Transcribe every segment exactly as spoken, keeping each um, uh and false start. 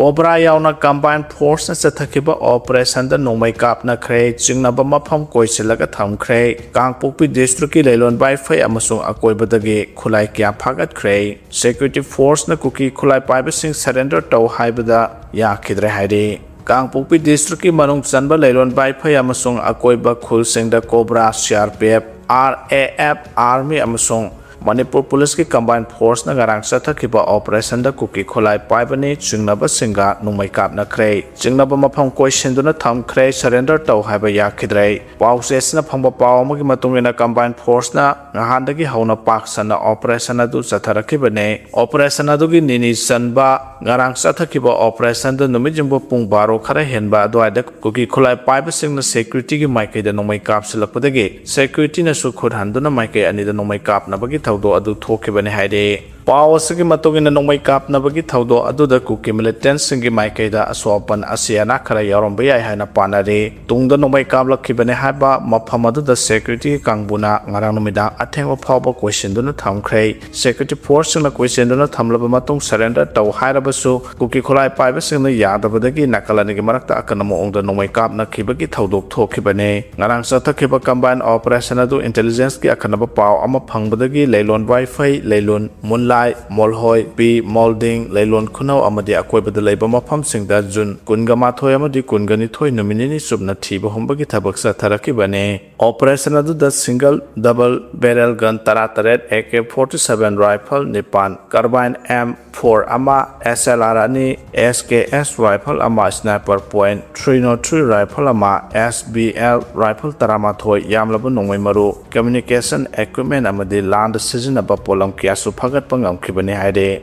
Cobra ꯌꯥꯎꯅ combined forceꯅ ꯆꯠꯊꯈꯤꯕ operationꯗ ꯅꯣꯡꯃꯩ ꯀꯥꯞꯅꯈ꯭ꯔꯦ꯫ ꯆꯤꯡꯅꯕ ꯃꯐꯝ ꯀꯣꯏꯁꯤꯜꯂꯒ ꯊꯝꯈ꯭ꯔꯦ꯫ ꯀꯥꯡꯄꯣꯛꯄꯤ districtꯀꯤ ꯂꯩꯂꯣꯟ ꯋꯥꯏꯐꯩ ꯑꯃꯁꯨꯡ ꯑꯀꯣꯏꯕꯗꯒꯤ ꯈꯨꯠꯂꯥꯏ ꯀꯌꯥ ꯐꯥꯒꯠꯈ꯭ꯔꯦ꯫ Security forceꯅ ꯀꯨꯀꯤ ꯈꯨꯠꯂꯥꯏ ꯄꯥꯏꯕꯁꯤꯡ surrender ꯇꯧ ꯍꯥꯏꯕꯗ ꯌꯥꯈꯤꯗ꯭ꯔꯦ ꯍꯥꯏꯔꯤ꯫ ꯀꯥꯡꯄꯣꯛꯄꯤ districtꯀꯤ ꯃꯅꯨꯡ ꯆꯟꯕ ꯂꯩꯂꯣꯟ ꯋꯥꯏꯐꯩ ꯑꯃꯁꯨꯡ ꯑꯀꯣꯏꯕ ꯈꯨꯜꯁꯤꯡꯗ ꯀꯣꯕ꯭ꯔꯥ, CRPF, RAF, Army ꯑꯃꯁꯨꯡ ꯃꯅꯤꯄꯨꯔ ꯄꯨꯂꯤꯁꯀꯤ combined forceꯅ ꯉꯔꯥꯡ ꯆꯠꯊꯈꯤꯕ operationꯗ ꯀꯨꯀꯤ ꯈꯨꯠꯂꯥꯏ ꯄꯥꯏꯕꯅꯤ ꯆꯤꯡꯅꯕꯁꯤꯡꯒ ꯅꯣꯡꯃꯩ ꯀꯥꯞꯅꯈ꯭ꯔꯦ꯫ ꯆꯤꯡꯅꯕ ꯃꯐꯝ ꯀꯣꯏꯁꯤꯟꯗꯨꯅ ꯊꯝꯈ꯭ꯔꯦ, surrender ꯇꯧ ꯍꯥꯏꯕ ꯌꯥꯈꯤꯗ꯭ꯔꯦ꯫ ꯄꯥꯎꯆꯦꯁꯤꯅ ꯐꯪꯕ ꯄꯥꯎ ꯑꯃꯒꯤ ꯃꯇꯨꯡ ꯏꯟꯅ, combined forceꯅ ꯅꯍꯥꯟꯗꯒꯤ ꯍꯧꯅ ꯄꯥꯛ ꯁꯟꯅ operation ꯑꯗꯨ ꯆꯠꯊꯔꯛꯈꯤꯕꯅꯤ꯫ Operation ꯑꯗꯨꯒꯤ ꯅꯤꯅꯤ ꯆꯟꯕ ꯉꯔꯥꯡ ꯆꯠꯊꯈꯤꯕ operationꯗ ꯅꯨꯃꯤꯠ ꯌꯨꯡꯕ ꯄꯨꯡ ꯕꯥꯔꯣ ꯈꯔ ꯍꯦꯟꯕ ꯑꯗꯨꯋꯥꯏꯗ ꯀꯨꯀꯤ ꯈꯨꯠꯂꯥꯏ ꯄꯥꯏꯕꯁꯤꯡꯅ securityꯒꯤ ꯃꯥꯏꯀꯩꯗ ꯅꯣꯡꯃꯩ ꯀꯥꯞꯁꯤꯜꯂꯛꯄꯗꯒꯤ securityꯅꯁꯨ ꯈꯨꯠ ꯍꯟꯗꯨꯅ ꯃꯥꯏꯀꯩ ꯑꯅꯤꯗ ꯅꯣꯡꯃꯩ ꯀꯥꯞꯅꯕꯒꯤ ꯊꯧꯗꯣꯛ ꯑꯗꯨ ꯊꯣꯛꯈꯤꯕꯅꯤ ꯍꯥꯏꯔꯤ꯫ ꯄꯥꯎ ꯑꯁꯤꯒꯤ ꯃꯇꯨꯡ ꯏꯟꯅ, ꯅꯣꯡꯃꯩ ꯀꯥꯞꯅꯕꯒꯤ ꯊꯧꯗꯣꯛ ꯑꯗꯨꯗ ꯀꯨꯀꯤ militantꯁꯤꯡꯒꯤ ꯃꯥꯏꯀꯩꯗ ꯑꯁꯣꯛ ꯑꯄꯟ, ꯑꯁꯤ ꯑꯅꯥ ꯈꯔ ꯌꯥꯎꯔꯝꯕ ꯌꯥꯏ ꯍꯥꯏꯅ ꯄꯥꯅꯔꯤ꯫ ꯇꯨꯡꯗ ꯅꯣꯡꯃꯩ ꯀꯥꯞꯂꯛꯈꯤꯕꯅꯤ ꯍꯥꯏꯕ ꯃꯐꯝ ꯑꯗꯨꯗ securityꯒꯤ ꯀꯥꯡꯕꯨꯅ ꯉꯔꯥꯡ ꯅꯨꯃꯤꯗꯥꯡ ꯑꯊꯦꯡꯕ ꯐꯥꯎꯕ ꯀꯣꯏꯁꯤꯟꯗꯨꯅ ꯊꯝꯈ꯭ꯔꯦ꯫ Security forceꯁꯤꯡꯅ ꯀꯣꯏꯁꯤꯟꯗꯨꯅ ꯊꯝꯂꯕ ꯃꯇꯨꯡ surrender ꯇꯧ ꯍꯥꯏꯔꯕꯁꯨ, ꯀꯨꯀꯤ ꯈꯨꯠꯂꯥꯏ ꯄꯥꯏꯕꯁꯤꯡꯅ ꯌꯥꯗꯕꯗꯒꯤ ꯅꯥꯀꯜ ꯑꯅꯤꯒꯤ ꯃꯔꯛꯇ ꯑꯀꯟꯕ ꯃꯑꯣꯡꯗ ꯅꯣꯡꯃꯩ ꯀꯥꯞꯅꯈꯤꯕꯒꯤ ꯊꯧꯗꯣꯛ ꯊꯣꯛꯈꯤꯕꯅꯤ꯫ ꯉꯔꯥꯡ ꯆꯠꯊꯈꯤꯕ combined operation ꯑꯗꯨ intelligenceꯀꯤ ꯑꯈꯟꯅꯕ ꯄꯥꯎ ꯑꯃ ꯐꯪꯕꯗꯒꯤ ꯂꯩꯂꯣꯟ ꯋꯥꯏꯐꯩ, ꯂꯩꯂꯣꯟ ꯃꯨꯟꯂꯥꯏ, ꯃꯣꯜꯍꯣꯏ, ꯄꯤ, ꯃꯣꯜꯗꯤꯡ, ꯂꯩꯂꯣꯟ ꯈꯨꯅꯧ ꯑꯃꯗꯤ ꯑꯀꯣꯏꯕꯗ ꯂꯩꯕ ꯃꯐꯝꯁꯤꯡꯗ June ꯀꯨꯟꯒ ꯃꯥꯊꯣꯏ ꯑꯃꯗꯤ ꯀꯨꯟꯒ ꯅꯤꯊꯣꯏ ꯅꯨꯃꯤꯠ ꯅꯤꯅꯤ ꯆꯨꯞꯅ ꯊꯤꯕ ꯍꯨꯝꯕꯒꯤ ꯊꯕꯛ ꯆꯠꯊꯔꯛꯈꯤꯕꯅꯤ꯫ Operation ꯑꯗꯨꯗ single, double barrel gun ꯇꯔꯥ ꯇꯔꯦꯠ, AK forty seven rifle ꯅꯤꯄꯥꯟ, carbine M four ꯑꯃ, SLR ꯑꯅꯤ, SKS rifle ꯑꯃ, sniper point three zero three rifle ꯑꯃ, SBL rifle ꯇꯔꯥꯃꯥꯊꯣꯏ, ꯌꯥꯝꯂꯕ ꯅꯣꯡꯃꯩ ꯃꯔꯨ, communication equipment ꯑꯃꯗꯤ ꯂꯥꯟꯗ ꯁꯤꯖꯤꯟꯅꯕ ꯄꯣꯠꯂꯝ ꯀꯌꯥꯁꯨ ꯐꯥꯒꯠꯄ ꯉꯝꯈꯤꯕꯅꯤ ꯍꯥꯏꯔꯤ꯫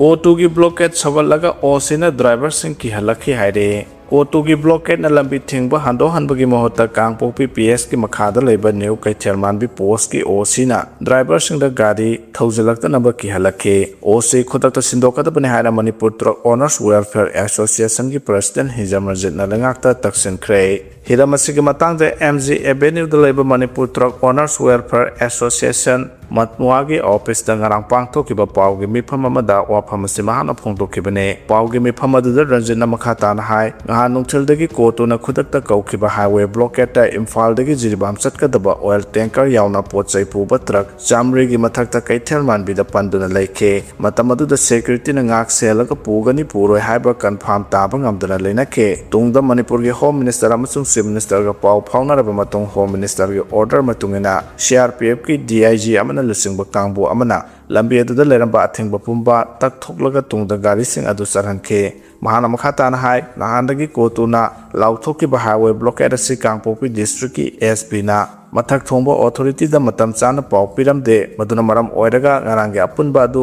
ꯑꯣ ꯇꯨꯒꯤ blockade ꯁꯧꯒꯠꯂꯒ OCꯅ driverꯁꯤꯡ ꯀꯤꯍꯜꯂꯛꯈꯤ ꯍꯥꯏꯔꯤ꯫ ꯑꯣ ꯇꯨꯒꯤ blockadeꯅ ꯂꯝꯕꯤ ꯊꯤꯡꯕ ꯍꯟꯗꯣꯛꯍꯟꯕꯒꯤ ꯃꯍꯨꯠꯇ ꯀꯥꯡꯄꯣꯛꯄꯤ PSꯀꯤ ꯃꯈꯥꯗ ꯂꯩꯕ New ꯀꯩꯊꯦꯜ ꯃꯥꯟꯕꯤ postꯀꯤ OCꯅ driverꯁꯤꯡꯗ ꯒꯥꯔꯤ ꯊꯧꯖꯤꯜꯂꯛꯇꯅꯕ ꯀꯤꯍꯜꯂꯛꯈꯤ꯫ OC ꯈꯨꯗꯛꯇ ꯁꯤꯟꯗꯣꯛꯀꯗꯕꯅꯤ ꯍꯥꯏꯅ Manipur Truck Owners Welfare Associationꯒꯤ president ꯍꯤꯖꯝ ꯔꯟꯖꯤꯠꯅ ꯂꯩꯉꯥꯛꯇ ꯇꯛꯁꯤꯟꯈ꯭ꯔꯦ꯫ ꯍꯤꯔꯝ ꯑꯁꯤꯒꯤ ꯃꯇꯥꯡꯗ ꯑꯦꯝ ꯖꯤ ꯑꯦꯚꯦꯅ꯭ꯌꯨꯗ ꯂꯩꯕ Manipur truck owners welfare association, ꯃꯠꯃꯨꯋꯥꯒꯤ ꯑꯣꯐꯤꯁꯇ ꯉꯔꯥꯡ ꯄꯥꯡꯊꯣꯛꯈꯤꯕ ꯄꯥꯎꯒꯤ ꯃꯤꯐꯝ ꯑꯃꯗ ꯋꯥꯐꯝ ꯑꯁꯤ ꯃꯍꯥꯛꯅ ꯐꯣꯡꯗꯣꯛꯈꯤꯕꯅꯤ꯫ ꯄꯥꯎꯒꯤ ꯃꯤꯐꯝ ꯑꯗꯨꯗ ꯔꯟꯖꯤꯠꯅ ꯃꯈꯥ ꯇꯥꯅ ꯍꯥꯏ, ꯉꯍꯥꯟ ꯅꯨꯡꯊꯤꯜꯗꯒꯤ ꯀꯣꯇꯨꯅ ꯈꯨꯗꯛꯇ ꯀꯧꯈꯤꯕ ꯍꯥꯏꯋꯦ ꯕ꯭ꯂꯣꯀꯦꯠꯇ ꯏꯝꯐꯥꯜꯗꯒꯤ ꯖꯤꯔꯤꯕꯥꯝ ꯆꯠꯀꯗꯕ ꯑꯣꯏꯜ ꯇꯦꯡꯀꯔ ꯌꯥꯎꯅ ꯄꯣꯠ ꯆꯩ ꯄꯨꯕ ꯇ꯭ꯔꯛ ꯆꯥꯃꯔꯤꯒꯤ ꯃꯊꯛꯇ ꯀꯩꯊꯦꯜ ꯃꯥꯟꯕꯤꯗ ꯄꯟꯗꯨꯅ ꯂꯩꯈꯤ꯫ ꯃꯇꯝ ꯑꯗꯨꯗ ꯁꯦꯀ꯭ꯌꯨꯔꯤꯇꯤꯅ ꯉꯥꯛ ꯁꯦꯜꯂꯒ ꯄꯨꯒꯅꯤ ꯄꯨꯔꯣꯏ ꯍꯥꯏꯕ ꯀꯟꯐꯥꯔꯝ ꯇꯥꯕ ꯉꯝꯗꯅ ꯂꯩꯅꯈꯤ꯫ ꯇꯨꯡꯗ ꯃꯅꯤꯄꯨꯔꯒꯤ ꯍꯣꯝ ꯃꯤꯅꯤꯁꯇꯔ ꯑꯃꯁꯨꯡ ꯆꯤꯐ ꯃꯤꯅꯤꯁꯇꯔꯒ ꯄꯥꯎ ꯐꯥꯎꯅꯔꯕ ꯃꯇꯨꯡ ꯍꯣꯝ ꯃꯤꯅꯤꯁꯇꯔꯒꯤ ꯑꯣꯔꯗꯔ ꯃꯇꯨꯡ ꯏꯟꯅ ꯁꯤ R P ꯑꯦꯐꯀꯤ D I G ꯑꯃꯅ ꯂꯨꯆꯤꯡꯕ ꯀꯥꯡꯕꯨ ꯑꯃꯅ ꯂꯝꯕꯤ ꯑꯗꯨꯗ ꯂꯩꯔꯝꯕ ꯑꯊꯤꯡꯕ ꯄꯨꯝꯕ ꯇꯛꯊꯣꯛꯂꯒ ꯇꯨꯡꯗ ꯒꯥꯔꯤꯁꯤꯡ ꯑꯗꯨ ꯆꯠꯍꯟꯈꯤ꯫ ꯃꯍꯥꯛꯅ ꯃꯈꯥ ꯇꯥꯅ ꯍꯥꯏ, ꯅꯍꯥꯟꯗꯒꯤ ꯀꯣꯇꯨꯅ ꯂꯥꯎꯊꯣꯛꯈꯤꯕ ꯍꯥꯏꯋꯦ ꯕ꯭ꯂꯣꯀꯦꯠ ꯑꯁꯤ ꯀꯥꯡꯄꯣꯛꯄꯤ ꯗꯤꯁꯇ꯭ꯔꯤꯛꯀꯤ ꯑꯦꯁ ꯄꯤꯅ ꯃꯊꯛ ꯊꯣꯡꯕ ꯑꯣꯊꯣꯔꯤꯇꯤꯗ ꯃꯇꯝ ꯆꯥꯅ ꯄꯥꯎ ꯄꯤꯔꯝꯗꯦ꯫ ꯃꯗꯨꯅ ꯃꯔꯝ ꯑꯣꯏꯔꯒ ꯉꯔꯥꯡꯒꯤ ꯑꯄꯨꯟꯕ ꯑꯗꯨ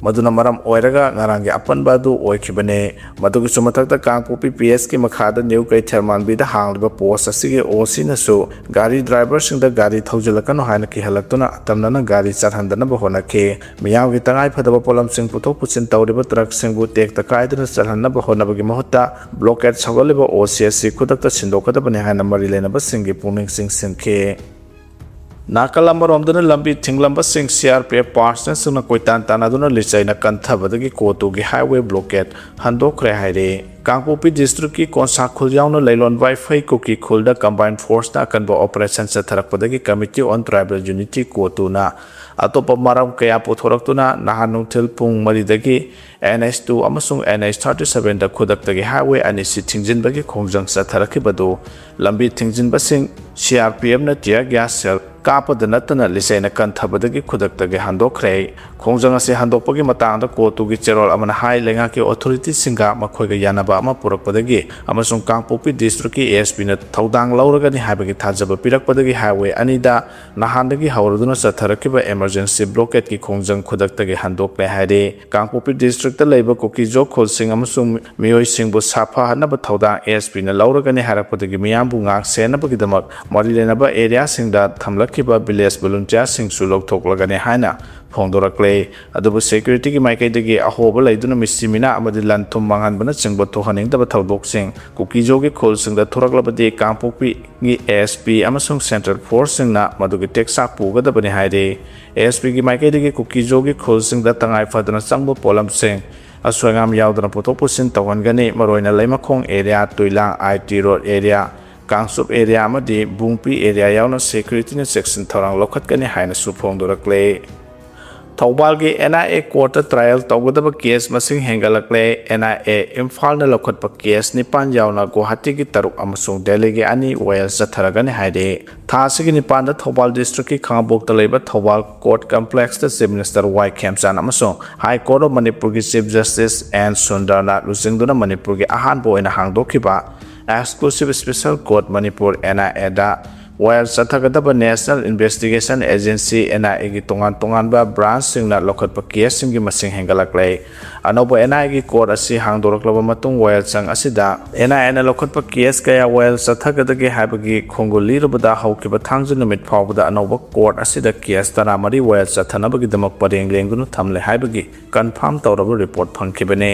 ꯃꯗꯨꯅ ꯃꯔꯝ ꯑꯣꯏꯔꯒ ꯉꯔꯥꯡꯒꯤ ꯑꯄꯟꯕ ꯑꯗꯨ ꯑꯣꯏꯈꯤꯕꯅꯤ꯫ ꯃꯗꯨꯒꯤꯁꯨ ꯃꯊꯛꯇ ꯀꯥꯡꯄꯣꯛꯄꯤ ꯄꯤ ꯑꯦꯁꯀꯤ ꯃꯈꯥꯗ ꯅ꯭ꯌꯨ ꯀꯩꯊꯦꯜ ꯃꯥꯟꯕꯤꯗ ꯍꯥꯡꯂꯤꯕ ꯄꯣꯁ ꯑꯁꯤꯒꯤ ꯑꯣ ꯁꯤꯅꯁꯨ ꯒꯥꯔꯤ ꯗ꯭ꯔꯥꯏꯚꯔꯁꯤꯡꯗ ꯒꯥꯔꯤ ꯊꯧꯖꯤꯜꯂꯛꯀꯅꯨ ꯍꯥꯏꯅ ꯀꯤꯍꯜꯂꯛꯇꯨꯅ ꯑꯇꯝꯅꯅ ꯒꯥꯔꯤ ꯆꯠꯍꯟꯗꯅꯕ ꯍꯣꯠꯅꯈꯤ꯫ ꯃꯤꯌꯥꯝꯒꯤ ꯇꯉꯥꯏ ꯐꯗꯕ ꯄꯣꯠꯂꯝꯁꯤꯡ ꯄꯨꯊꯣꯛ ꯄꯨꯁꯤꯟ ꯇꯧꯔꯤꯕ ꯇ꯭ꯔꯛꯁꯤꯡꯕꯨ ꯇꯦꯛꯇ ꯀꯥꯏꯗꯅ ꯆꯠꯍꯟꯅꯕ ꯍꯣꯠꯅꯕꯒꯤ ꯃꯍꯨꯠꯇ ꯕ꯭ꯂꯣꯀꯦꯠ ꯁꯧꯒꯠꯂꯤꯕ ꯑꯣ ꯁꯤ ꯑꯁꯤ ꯈꯨꯗꯛꯇ ꯁꯤꯟꯗꯣꯛꯀꯗꯕꯅꯤ ꯍꯥꯏꯅ ꯃꯔꯤ ꯂꯩꯅꯕꯁꯤꯡꯒꯤ ꯄꯨꯛꯅꯤꯡ ꯆꯤꯡꯁꯤꯟꯈꯤ꯫ ꯅꯥꯀꯜ ꯑꯃꯔꯣꯝꯗꯅ ꯂꯝꯕꯤ ꯊꯤꯡꯂꯝꯕꯁꯤꯡ ꯁꯤ ꯑꯥꯔ ꯄꯤ ꯑꯦꯐ ꯄꯥꯔꯁꯅꯦꯜꯁꯤꯡꯅ ꯀꯣꯏꯇꯥꯟ ꯇꯥꯟꯅꯗꯨꯅ ꯂꯤꯆꯩꯅ ꯀꯟꯊꯕꯗꯒꯤ ꯀꯣꯇꯨꯒꯤ ꯍꯥꯏꯋꯦ ꯕ꯭ꯂꯣꯀꯦꯠ ꯍꯟꯗꯣꯛꯈ꯭ꯔꯦ ꯍꯥꯏꯔꯤ꯫ ꯀꯥꯡꯄꯣꯛꯄꯤ ꯗꯤꯁꯇ꯭ꯔꯤꯛꯀꯤ ꯀꯣꯟꯁꯥꯈꯨꯜ ꯌꯥꯎꯅ ꯂꯩꯂꯣꯟ ꯋꯥꯏꯐꯩ ꯀꯨꯀꯤ ꯈꯨꯜꯗ ꯀꯝꯕꯥꯏꯟ ꯐꯣꯔꯁꯅ ꯑꯀꯟꯕ ꯑꯣꯄꯔꯦꯁꯟ ꯆꯠꯊꯔꯛꯄꯗꯒꯤ ꯀꯃꯤꯇꯤ ꯑꯣꯟ ꯇ꯭ꯔꯥꯏꯕꯦꯜ ꯌꯨꯅꯤꯇꯤ ꯀꯣꯇꯨꯅ ꯑꯇꯣꯞꯄ ꯃꯔꯝ ꯀꯌꯥ ꯄꯨꯊꯣꯔꯛꯇꯨꯅ ꯅꯍꯥꯟ ꯅꯨꯡꯊꯤꯜ ꯄꯨꯡ ꯃꯔꯤꯗꯒꯤ ꯑꯦꯟ ꯑꯩꯆ ꯇꯨ ꯑꯃꯁꯨꯡ ꯑꯦꯟ ꯑꯩꯆ ꯊꯥꯔꯇꯤ ꯁꯚꯦꯟꯗ ꯈꯨꯗꯛꯇꯒꯤ ꯍꯥꯏꯋꯦ ꯑꯅꯤꯁꯤ ꯊꯤꯡꯖꯤꯟꯕꯒꯤ ꯈꯣꯡꯖꯪ ꯆꯠꯊꯔꯛꯈꯤꯕꯗꯨ ꯂꯝꯕꯤ ꯊꯤꯡꯖꯤꯟꯕꯁꯤꯡ ꯁꯤ ꯑꯥꯔ ꯄꯤ ꯑꯦꯐꯅ ꯇꯤꯌꯔ ꯒ꯭ꯌꯥꯁ ꯁꯦꯜ ꯀꯥꯞꯄꯗ ꯅꯠꯇꯅ ꯂꯤꯆꯩꯅ ꯀꯟꯊꯕꯗꯒꯤ ꯈꯨꯗꯛꯇꯒꯤ ꯍꯟꯗꯣꯛꯈ꯭ꯔꯦ꯫ ꯈꯣꯡꯖꯪ ꯑꯁꯤ ꯍꯟꯗꯣꯛꯄꯒꯤ ꯃꯇꯥꯡꯗ ꯀꯣꯇꯨꯒꯤ ꯆꯦꯔꯣꯜ ꯑꯃꯅ ꯍꯥꯏ, ꯂꯩꯉꯥꯛꯀꯤ ꯑꯣꯊꯣꯔꯤꯇꯤꯁꯤꯡꯒ ꯃꯈꯣꯏꯒ ꯌꯥꯅꯕ ꯑꯃ ꯄꯨꯔꯛꯄꯗꯒꯤ ꯑꯃꯁꯨꯡ ꯀꯥꯡꯄꯣꯛꯄꯤ ꯗꯤꯁꯇ꯭ꯔꯤꯛꯀꯤ ꯑꯦ ꯑꯦꯁ ꯄꯤꯅ ꯊꯧꯗꯥꯡ ꯂꯧꯔꯒꯅꯤ ꯍꯥꯏꯕꯒꯤ ꯊꯥꯖꯕ ꯄꯤꯔꯛꯄꯗꯒꯤ ꯍꯥꯏꯋꯦ ꯑꯅꯤꯗ ꯅꯍꯥꯟꯗꯒꯤ ꯍꯧꯔꯗꯨꯅ ꯆꯠꯊꯔꯛꯈꯤꯕ ꯏꯃꯔꯖꯦꯟꯁꯤ ꯕ꯭ꯂꯣꯀꯦꯠꯀꯤ ꯈꯣꯡꯖꯪ ꯈꯨꯗꯛꯇꯒꯤ ꯍꯟꯗꯣꯛꯂꯦ ꯍꯥꯏꯔꯤ꯫ ꯀꯥꯡꯄꯣꯛꯄꯤ ꯗꯤꯁꯇ꯭ꯔꯤꯛꯇ ꯂꯩꯕ ꯀꯨꯀꯤꯖꯣ ꯈꯨꯜꯁꯤꯡ ꯑꯃꯁꯨꯡ ꯃꯤꯑꯣꯏꯁꯤꯡꯕꯨ ꯁꯥꯐꯍꯟꯅꯕ ꯊꯧꯗꯥꯡ ꯑꯦ ꯑꯦꯁ ꯄꯤꯅ ꯂꯧꯔꯒꯅꯤ ꯍꯥꯏꯔꯛꯄꯗꯒꯤ ꯃꯤꯌꯥꯝꯕꯨ ꯉꯥꯛ ꯁꯦꯟꯅꯕꯒꯤꯗꯃꯛ ꯃꯔꯤ ꯂꯩꯅꯕ ꯑꯦꯔꯤꯌꯥꯁꯤꯡꯗ ꯊꯝꯂꯛꯈꯤꯕ ꯚꯤꯂꯦꯖ ꯚꯣꯂꯨꯟꯇꯤꯌꯥꯔꯁꯤꯡꯁꯨ ꯂꯧꯊꯣꯛꯂꯒꯅꯤ ꯍꯥꯏꯅ ꯐꯣꯡꯗꯣꯔꯛꯂꯦ꯫ ꯑꯗꯨꯕꯨ ꯁꯦꯀ꯭ꯌꯨꯔꯤꯇꯤꯒꯤ ꯃꯥꯏꯀꯩꯗꯒꯤ ꯑꯍꯣꯕ ꯂꯩꯗꯨꯅ ꯃꯤꯁꯤ ꯃꯤꯅꯥ ꯑꯃꯗꯤ ꯂꯟ ꯊꯨꯝ ꯃꯥꯡꯍꯟꯕꯅꯆꯤꯡꯕ ꯊꯣꯛꯍꯟꯅꯤꯡꯗꯕ ꯊꯧꯗꯣꯛꯁꯤꯡ ꯀꯨꯀꯤꯖꯣꯒꯤ ꯈꯨꯜꯁꯤꯡꯗ ꯊꯣꯔꯛꯂꯕꯗꯤ ꯀꯥꯡꯄꯣꯛꯄꯤꯒꯤ ꯑꯦ ꯑꯦꯁ ꯄꯤ ꯑꯃꯁꯨꯡ ꯁꯦꯟꯇ꯭ꯔꯦꯜ ꯐꯣꯔꯁꯁꯤꯡꯅ ꯃꯗꯨꯒꯤ ꯇꯦꯛꯆꯥꯛ ꯄꯨꯒꯗꯕꯅꯤ ꯍꯥꯏꯔꯤ꯫ ꯑꯦ ꯑꯦꯁ ꯄꯤꯒꯤ ꯃꯥꯏꯀꯩꯗꯒꯤ ꯀꯨꯀꯤꯖꯣꯒꯤ ꯈꯨꯜꯁꯤꯡꯗ ꯇꯉꯥꯏ ꯐꯗꯅ ꯆꯪꯕ ꯄꯣꯠꯂꯝꯁꯤꯡ ꯑꯁꯣꯏ ꯑꯉꯥꯝ ꯌꯥꯎꯗꯅ ꯄꯨꯊꯣꯛ ꯄꯨꯁꯤꯟ ꯇꯧꯍꯟꯒꯅꯤ꯫ ꯃꯔꯨꯑꯣꯏꯅ ꯂꯩꯃꯈꯣꯡ ꯑꯦꯔꯤꯌꯥ, ꯇꯨꯏꯂꯥꯡ, ꯑꯥꯏ T road area, Kangchup area ꯑꯃꯗꯤ ꯕꯨꯡꯄꯤ ꯑꯦꯔꯤꯌꯥ ꯌꯥꯎꯅ ꯁꯦꯀ꯭ꯌꯨꯔꯤꯇꯤꯅ ꯆꯦꯛꯁꯤꯟ ꯊꯧꯔꯥꯡ ꯂꯧꯈꯠꯀꯅꯤ ꯍꯥꯏꯅꯁꯨ ꯐꯣꯡꯗꯣꯔꯛꯂꯦ꯫ ꯊꯧꯕꯥꯜꯒꯤ ꯑꯦꯟ ꯑꯥꯏ ꯑꯦ ꯀꯣꯔꯠꯇ ꯇ꯭ꯔꯥꯏꯌꯦꯜ ꯇꯧꯒꯗꯕ ꯀꯦꯁ ꯃꯁꯤꯡ ꯍꯦꯟꯒꯠꯂꯛꯂꯦ꯫ ꯑꯦꯟ ꯑꯥꯏ ꯑꯦ ꯏꯝꯐꯥꯜꯅ ꯂꯧꯈꯠꯄ ꯀꯦꯁ ꯅꯤꯄꯥꯟ ꯌꯥꯎꯅ ꯒꯨꯋꯥꯍꯥꯇꯤꯒꯤ ꯇꯔꯨꯛ ꯑꯃꯁꯨꯡ ꯗꯦꯜꯂꯤꯒꯤ ꯑꯅꯤ ꯋꯥꯌꯦꯜ ꯆꯠꯊꯔꯒꯅꯤ ꯍꯥꯏꯔꯤ꯫ ꯊꯥ ꯑꯁꯤꯒꯤ ꯅꯤꯄꯥꯟꯗ ꯊꯧꯕꯥꯜ ꯗꯤꯁꯇ꯭ꯔꯤꯛꯀꯤ ꯈꯥꯉꯕꯣꯛꯇ ꯂꯩꯕ ꯊꯧꯕꯥꯜ ꯀꯣꯔꯠ ꯀꯝꯄ꯭ꯂꯦꯛꯁꯇ ꯆꯤꯐ ꯃꯤꯅꯤꯁꯇꯔ ꯋꯥꯏ ꯈꯦꯝꯆꯥꯟ ꯑꯃꯁꯨꯡ ꯍꯥꯏ ꯀꯣꯔꯠ ꯑꯣꯐ ꯃꯅꯤꯄꯨꯔꯒꯤ ꯆꯤꯐ ꯖꯁꯇꯤꯁ ꯑꯦꯟ ꯁꯨꯟꯗꯔꯅ ꯂꯨꯆꯤꯡꯗꯨꯅ ꯃꯅꯤꯄꯨꯔꯒꯤ ꯑꯍꯥꯟꯕ ꯑꯣꯏꯅ ꯍꯥꯡꯗꯣꯛꯈꯤꯕ ꯑꯦꯛꯁꯀ꯭ꯂꯨꯁꯤꯚ ꯁ꯭ꯄꯦꯁꯦꯜ ꯀꯣꯔꯠ ꯃꯅꯤꯄꯨꯔ, ꯑꯦꯟ ꯑꯥꯏ ꯑꯦꯗ ꯋꯥꯌꯦꯜ ꯆꯠꯊꯒꯗꯕ ꯅꯦꯁꯅꯦꯜ ꯏꯟꯚꯦꯁꯇꯤꯒꯦꯁꯟ ꯑꯦꯖꯦꯟꯁꯤ, ꯑꯦꯟ ꯑꯥꯏ ꯑꯦꯒꯤ ꯇꯣꯉꯥꯟ ꯇꯣꯉꯥꯟꯕ ꯕ꯭ꯔꯥꯟꯆꯁꯤꯡꯅ ꯂꯧꯈꯠꯄ ꯀꯦꯁꯁꯤꯡꯒꯤ ꯃꯁꯤꯡ ꯍꯦꯟꯒꯠꯂꯛꯂꯦ꯫ ꯑꯅꯧꯕ ꯑꯦꯟ ꯑꯥꯏ ꯑꯦꯒꯤ ꯀꯣꯔꯠ ꯑꯁꯤ ꯍꯥꯡꯗꯣꯔꯛꯂꯕ ꯃꯇꯨꯡ, ꯋꯥꯌꯦꯜꯁꯪ ꯑꯁꯤꯗ ꯑꯦꯟ ꯑꯥꯏ ꯑꯦꯅ ꯂꯧꯈꯠꯄ ꯀꯦꯁ ꯀꯌꯥ ꯋꯥꯌꯦꯜ ꯆꯠꯊꯒꯗꯒꯦ ꯍꯥꯏꯕꯒꯤ ꯈꯣꯡꯒꯨꯜ ꯂꯤꯔꯨꯕꯗ, ꯍꯧꯈꯤꯕ ꯊꯥꯡꯖ ꯅꯨꯃꯤꯠ ꯐꯥꯎꯕꯗ ꯑꯅꯧꯕ ꯀꯣꯔꯠ ꯑꯁꯤꯗ ꯀꯦꯁ ꯇꯔꯥꯃꯔꯤ ꯋꯥꯌꯦꯜ ꯆꯠꯊꯅꯕꯒꯤꯗꯃꯛ ꯄꯔꯦꯡ ꯂꯦꯡꯗꯨꯅ ꯊꯝꯂꯦ ꯍꯥꯏꯕꯒꯤ ꯀꯟꯐꯥꯔꯝ ꯇꯧꯔꯕ ꯔꯤꯄꯣꯔꯠ ꯐꯪꯈꯤꯕꯅꯤ꯫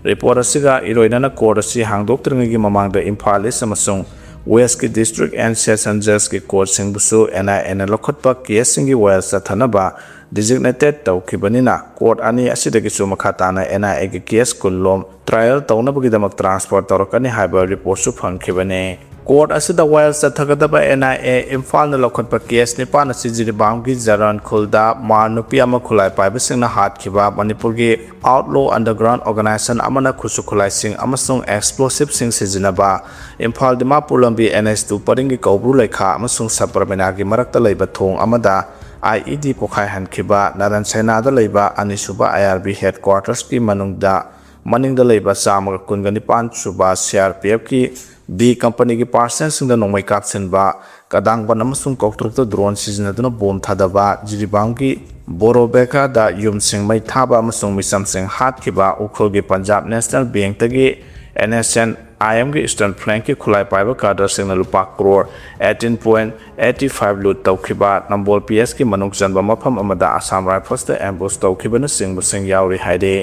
ꯔꯤꯄꯣꯔꯠ ꯑꯁꯤꯒ ꯏꯔꯣꯏꯅꯅ ꯀꯣꯔꯠ ꯑꯁꯤ ꯍꯥꯡꯗꯣꯛꯇ꯭ꯔꯤꯉꯩꯒꯤ ꯃꯃꯥꯡꯗ ꯏꯝꯐꯥꯜ ꯏꯁ ꯑꯃꯁꯨꯡ ꯋꯦꯁꯀꯤ ꯗꯤꯁꯇ꯭ꯔꯤꯛ ꯑꯦꯟ ꯁꯦꯁꯟ ꯖꯖꯀꯤ ꯀꯣꯔꯠꯁꯤꯡꯕꯨꯁꯨ ꯑꯦꯟ ꯑꯥꯏ ꯑꯦꯅ ꯂꯧꯈꯠꯄ ꯀꯦꯁꯁꯤꯡꯒꯤ ꯋꯥꯌꯦꯜ ꯆꯠꯊꯅꯕ ꯗꯤꯖꯤꯒꯅꯦꯇꯦꯠ ꯇꯧꯈꯤꯕꯅꯤꯅ, ꯀꯣꯔꯠ ꯑꯅꯤ ꯑꯁꯤꯗꯒꯤꯁꯨ ꯃꯈꯥ ꯇꯥꯅ ꯑꯦꯟ ꯑꯥꯏ ꯑꯦꯒꯤ ꯀꯦꯁ ꯀꯨꯟꯂꯣꯝ ꯇ꯭ꯔꯥꯏꯌꯦꯜ ꯇꯧꯅꯕꯒꯤꯗꯃꯛ ꯇ꯭ꯔꯥꯟꯁꯐꯔ ꯇꯧꯔꯛꯀꯅꯤ ꯍꯥꯏꯕ ꯔꯤꯄꯣꯔꯠꯁꯨ ꯐꯪꯈꯤꯕꯅꯤ꯫ ꯀꯣꯔꯠ ꯑꯁꯤꯗ ꯋꯥꯌꯦꯜ ꯆꯠꯊꯒꯗꯕ ꯑꯦꯟ ꯑꯥꯏ ꯑꯦ ꯏꯝꯐꯥꯜꯅ ꯂꯧꯈꯠꯄ ꯀꯦꯁ ꯅꯤꯄꯥꯟ ꯑꯁꯤ ꯖꯤꯔꯤꯕꯥꯝꯒꯤ ꯖꯔꯥꯟ ꯈꯨꯜꯗ ꯃꯥꯔ ꯅꯨꯄꯤ ꯑꯃ ꯈꯨꯠꯂꯥꯏ ꯄꯥꯏꯕꯁꯤꯡꯅ ꯍꯥꯠꯈꯤꯕ, ꯃꯅꯤꯄꯨꯔꯒꯤ ꯑꯥꯎꯠꯂꯣ ꯑꯟꯗꯔꯒ꯭ꯔꯥꯎꯟ ꯑꯣꯔꯒꯅꯥꯏꯖꯦꯁꯟ ꯑꯃꯅ ꯈꯨꯠꯁꯨ ꯈꯨꯠꯂꯥꯏꯁꯤꯡ ꯑꯃꯁꯨꯡ ꯑꯦꯛꯁꯄ꯭ꯂꯣꯁꯤꯚꯁꯤꯡ ꯁꯤꯖꯤꯟꯅꯕ, ꯏꯝꯐꯥꯜ ꯗꯤꯃꯥꯄꯨꯔ ꯂꯝꯕꯤ ꯑꯦꯟ ꯑꯩꯆ ꯇꯨ ꯄꯔꯤꯡꯒꯤ ꯀꯧꯕ꯭ꯔꯨ ꯂꯩꯈꯥ ꯑꯃꯁꯨꯡ ꯁꯕꯔꯃꯤꯅꯥꯒꯤ ꯃꯔꯛꯇ ꯂꯩꯕ ꯊꯣꯡ ꯑꯃꯗ ꯑꯥꯏ ꯏ ꯗꯤ ꯄꯣꯈꯥꯏꯍꯟꯈꯤꯕ, ꯅꯥꯔꯟ ꯁꯦꯅꯥꯗ ꯂꯩꯕ ꯑꯅꯤꯁꯨꯕ ꯑꯥꯏ ꯑꯥꯔ ꯕꯤ ꯍꯦꯗꯀ꯭ꯋꯥꯔꯇꯔꯁꯀꯤ ꯃꯅꯨꯡꯗ, ꯃꯅꯤꯡꯗ ꯂꯩꯕ ꯆꯥꯝꯃꯒ ꯀꯨꯟꯒ ꯅꯤꯄꯥꯟ ꯁꯨꯕ ꯁꯤ ꯑꯥꯔ ꯄꯤ ꯑꯦꯐꯀꯤ ꯕꯤ ꯀꯝꯄꯅꯤꯒꯤ ꯄꯥꯔꯁꯦꯜꯁꯤꯡꯗ ꯅꯣꯡꯃꯩ ꯀꯥꯞꯁꯤꯟꯕ, ꯀꯗꯥꯡꯕꯟ ꯑꯃꯁꯨꯡ ꯀꯧꯇ꯭ꯔꯨꯛꯇ ꯗ꯭ꯔꯣꯟ ꯁꯤꯖꯤꯟꯅꯗꯨꯅ ꯕꯣꯝ ꯊꯥꯗꯕ, ꯖꯤꯔꯤꯕꯥꯝꯒꯤ ꯕꯣꯔꯣꯕꯦꯀꯥꯗ ꯌꯨꯝꯁꯤꯡ ꯃꯩ ꯊꯥꯕ ꯑꯃꯁꯨꯡ ꯃꯤꯆꯝꯁꯤꯡ ꯍꯥꯠꯈꯤꯕ, ꯎꯈ꯭ꯔꯨꯜꯒꯤ ꯄꯟꯖꯥꯕ ꯅꯦꯁꯅꯦꯜ ꯕꯦꯡꯛꯇꯒꯤ ꯑꯦꯟ ꯑꯦꯁ ꯑꯦꯟ ꯑꯥꯏ ꯑꯦꯝꯒꯤ ꯏꯁꯇꯔꯟ ꯐ꯭ꯂꯦꯡꯀꯤ ꯈꯨꯠꯂꯥꯏ ꯄꯥꯏꯕ ꯀꯥꯗꯔꯁꯤꯡꯅ ꯂꯨꯄꯥ crore eighteen point eighty five ꯂꯨꯠ ꯇꯧꯈꯤꯕ, ꯅꯝꯕꯣꯜ ꯄꯤ ꯑꯦꯁꯀꯤ ꯃꯅꯨꯡ ꯆꯟꯕ ꯃꯐꯝ ꯑꯃꯗ ꯑꯁꯥꯝ ꯔꯥꯏꯐꯜꯁꯇ ꯑꯦꯝꯕꯨꯁ ꯇꯧꯈꯤꯕꯅꯆꯤꯡꯕꯁꯤꯡ ꯌꯥꯎꯔꯤ ꯍꯥꯏꯔꯤ꯫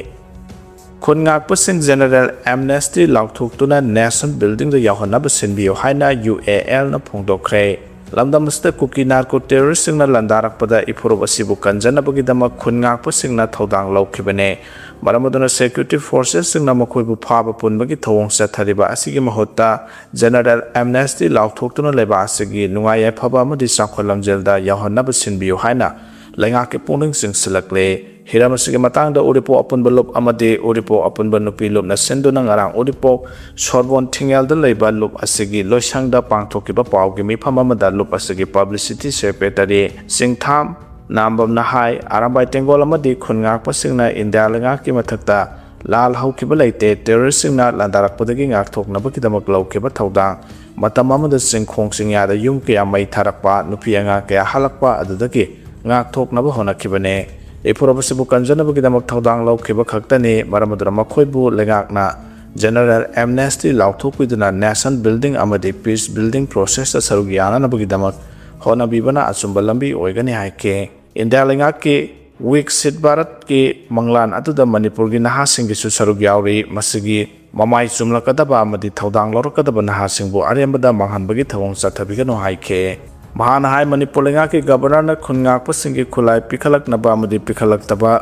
ꯈꯨꯟ ꯉꯥꯛꯄꯁꯤꯡ ꯖꯦꯅꯔꯦꯜ ꯑꯦꯝꯅꯦꯁꯇꯤ ꯂꯥꯎꯊꯣꯛꯇꯨꯅ ꯅꯦꯁꯟ ꯕꯤꯜꯗꯤꯡꯗ ꯌꯥꯎꯍꯟꯅꯕ ꯁꯤꯟꯕꯤꯌꯨ ꯍꯥꯏꯅ ꯌꯨ ꯑꯦ ꯑꯦꯜꯅ ꯐꯣꯡꯗꯣꯛꯈ꯭ꯔꯦ꯫ ꯂꯝꯗꯝ ꯑꯁꯤꯗ ꯀꯨꯀꯤ ꯅꯥꯔꯀꯣ ꯇꯦꯔꯣꯔꯤꯁꯁꯤꯡꯅ ꯂꯥꯟꯗꯥꯔꯛꯄꯗ ꯏꯐꯨꯔꯨꯞ ꯑꯁꯤꯕꯨ ꯀꯟꯖꯅꯕꯒꯤꯗꯃꯛ ꯈꯨꯟ ꯉꯥꯛꯄꯁꯤꯡꯅ ꯊꯧꯗꯥꯡ ꯂꯧꯈꯤꯕꯅꯦ꯫ ꯃꯔꯝ ꯑꯗꯨꯅ ꯁꯦꯀ꯭ꯌꯨꯔꯤꯇꯤ ꯐꯣꯔꯁꯦꯁꯁꯤꯡꯅ ꯃꯈꯣꯏꯕꯨ ꯐꯥꯕ ꯄꯨꯟꯕꯒꯤ ꯊꯧꯑꯣꯡ ꯆꯠꯊꯔꯤꯕ ꯑꯁꯤꯒꯤ ꯃꯍꯨꯠꯇ ꯖꯦꯅꯔꯦꯜ ꯑꯦꯝꯅꯦꯁꯇꯤ ꯂꯥꯎꯊꯣꯛꯇꯨꯅ ꯂꯩꯕꯥꯛ ꯑꯁꯤꯒꯤ ꯅꯨꯡꯉꯥꯏ ꯌꯥꯏꯐꯕ ꯑꯃꯗꯤ ꯆꯥꯎꯈꯠ ꯂꯝꯖꯦꯜꯗ ꯌꯥꯎꯍꯟꯅꯕ ꯁꯤꯟꯕꯤꯌꯨ ꯍꯥꯏꯅ ꯂꯩꯉꯥꯛꯀꯤ ꯄꯨꯛꯅꯤꯡ ꯆꯤꯡꯁꯤꯜꯂꯛꯂꯦ꯫ ꯍꯤꯔꯝ ꯑꯁꯤꯒꯤ ꯃꯇꯥꯡꯗ ꯎꯔꯤꯄꯣꯛ ꯑꯄꯨꯟꯕ ꯂꯨꯞ ꯑꯃꯗꯤ ꯎꯔꯤꯄꯣꯛ ꯑꯄꯨꯟꯕ ꯅꯨꯄꯤ ꯂꯨꯞꯅ ꯁꯤꯟꯗꯨꯅ ꯉꯔꯥꯡ ꯎꯔꯤꯄꯣꯛ ꯁꯣꯔꯕꯣꯟ ꯊꯤꯡꯉꯦꯜꯗ ꯂꯩꯕ ꯂꯨꯞ ꯑꯁꯤꯒꯤ ꯂꯣꯏꯁꯪꯗ ꯄꯥꯡꯊꯣꯛꯈꯤꯕ ꯄꯥꯎꯒꯤ ꯃꯤꯐꯝ ꯑꯃꯗ ꯂꯨꯞ ꯑꯁꯤꯒꯤ ꯄꯕ꯭ꯂꯤꯁꯤꯇꯤ ꯁꯦꯀ꯭ꯔꯦꯇꯔꯤ ꯆꯤꯡꯊꯥꯝ ꯅꯥꯝꯕꯝꯅ ꯍꯥꯏ, ꯑꯔꯥꯝꯕꯥꯏ ꯇꯦꯡꯒꯣꯜ ꯑꯃꯗꯤ ꯈꯨꯟ ꯉꯥꯛꯄꯁꯤꯡꯅ ꯏꯟꯗꯤꯌꯥ ꯂꯩꯉꯥꯛꯀꯤ ꯃꯊꯛꯇ ꯂꯥꯜ ꯍꯧꯈꯤꯕ ꯂꯩꯇꯦ, ꯇꯦꯔꯣꯔꯤꯁꯁꯤꯡꯅ ꯂꯥꯟꯗꯥꯔꯛꯄꯗꯒꯤ ꯉꯥꯛꯊꯣꯛꯅꯕꯒꯤꯗꯃꯛ ꯂꯧꯈꯤꯕ ꯊꯧꯗꯥꯡ, ꯃꯇꯝ ꯑꯃꯗ ꯆꯤꯡꯈꯣꯡ ꯆꯤꯡꯌꯥꯗ ꯌꯨꯝ ꯀꯌꯥ ꯃꯩ ꯊꯥꯔꯛꯄ, ꯅꯨꯄꯤ ꯑꯉꯥꯡ ꯀꯌꯥ ꯍꯜꯂꯛꯄ ꯑꯗꯨꯗꯒꯤ ꯉꯥꯛꯊꯣꯛꯅꯕ ꯍꯣꯠꯅꯈꯤꯕꯅꯦ꯫ ꯏꯐꯨꯔꯨꯞ ꯑꯁꯤꯕꯨ ꯀꯟꯖꯅꯕꯒꯤꯗꯃꯛ ꯊꯧꯗꯥꯡ ꯂꯧꯈꯤꯕ ꯈꯛꯇꯅꯤ, ꯃꯔꯝ ꯑꯗꯨꯅ ꯃꯈꯣꯏꯕꯨ ꯂꯩꯉꯥꯛꯅ ꯖꯦꯅꯔꯦꯜ ꯑꯦꯝꯅꯦꯁꯇꯤ ꯂꯥꯎꯊꯣꯛꯄꯤꯗꯨꯅ ꯅꯦꯁꯟ ꯕꯤꯜꯗꯤꯡ ꯑꯃꯗꯤ ꯄꯤꯁ ꯕꯤꯜꯗꯤꯡ ꯄ꯭ꯔꯣꯁꯦꯁꯇ ꯁꯔꯨꯛ ꯌꯥꯅꯅꯕꯒꯤꯗꯃꯛ ꯍꯣꯠꯅꯕꯤꯕꯅ ꯑꯆꯨꯝꯕ ꯂꯝꯕꯤ ꯑꯣꯏꯒꯅꯤ ꯍꯥꯏꯈꯤ꯫ ꯏꯟꯗꯤꯌꯥ ꯂꯩꯉꯥꯛꯀꯤ ꯋꯤꯛꯁꯤꯠ ꯚꯥꯔꯠꯀꯤ ꯃꯪꯂꯥꯟ ꯑꯗꯨꯗ ꯃꯅꯤꯄꯨꯔꯒꯤ ꯅꯍꯥꯁꯤꯡꯒꯤꯁꯨ ꯁꯔꯨꯛ ꯌꯥꯎꯔꯤ꯫ ꯃꯁꯤꯒꯤ ꯃꯃꯥꯏ ꯆꯨꯝꯂꯛꯀꯗꯕ ꯑꯃꯗꯤ ꯊꯧꯗꯥꯡ ꯂꯧꯔꯛꯀꯗꯕ ꯅꯍꯥꯁꯤꯡꯕꯨ ꯑꯔꯦꯝꯕꯗ ꯃꯥꯡꯍꯟꯕꯒꯤ ꯊꯧꯑꯣꯡ ꯆꯠꯊꯕꯤꯒꯅꯨ ꯍꯥꯏꯈꯤ꯫ ꯃꯍꯥꯛꯅ ꯍꯥꯏ, ꯃꯅꯤꯄꯨꯔ ꯂꯩꯉꯥꯛꯀꯤ ꯒꯕꯔꯅꯔꯅ ꯈꯨꯟ ꯉꯥꯛꯄꯁꯤꯡꯒꯤ ꯈꯨꯠꯂꯥꯏ ꯄꯤꯈꯠꯂꯛꯅꯕ ꯑꯃꯗꯤ ꯄꯤꯈꯠꯂꯛꯇꯕ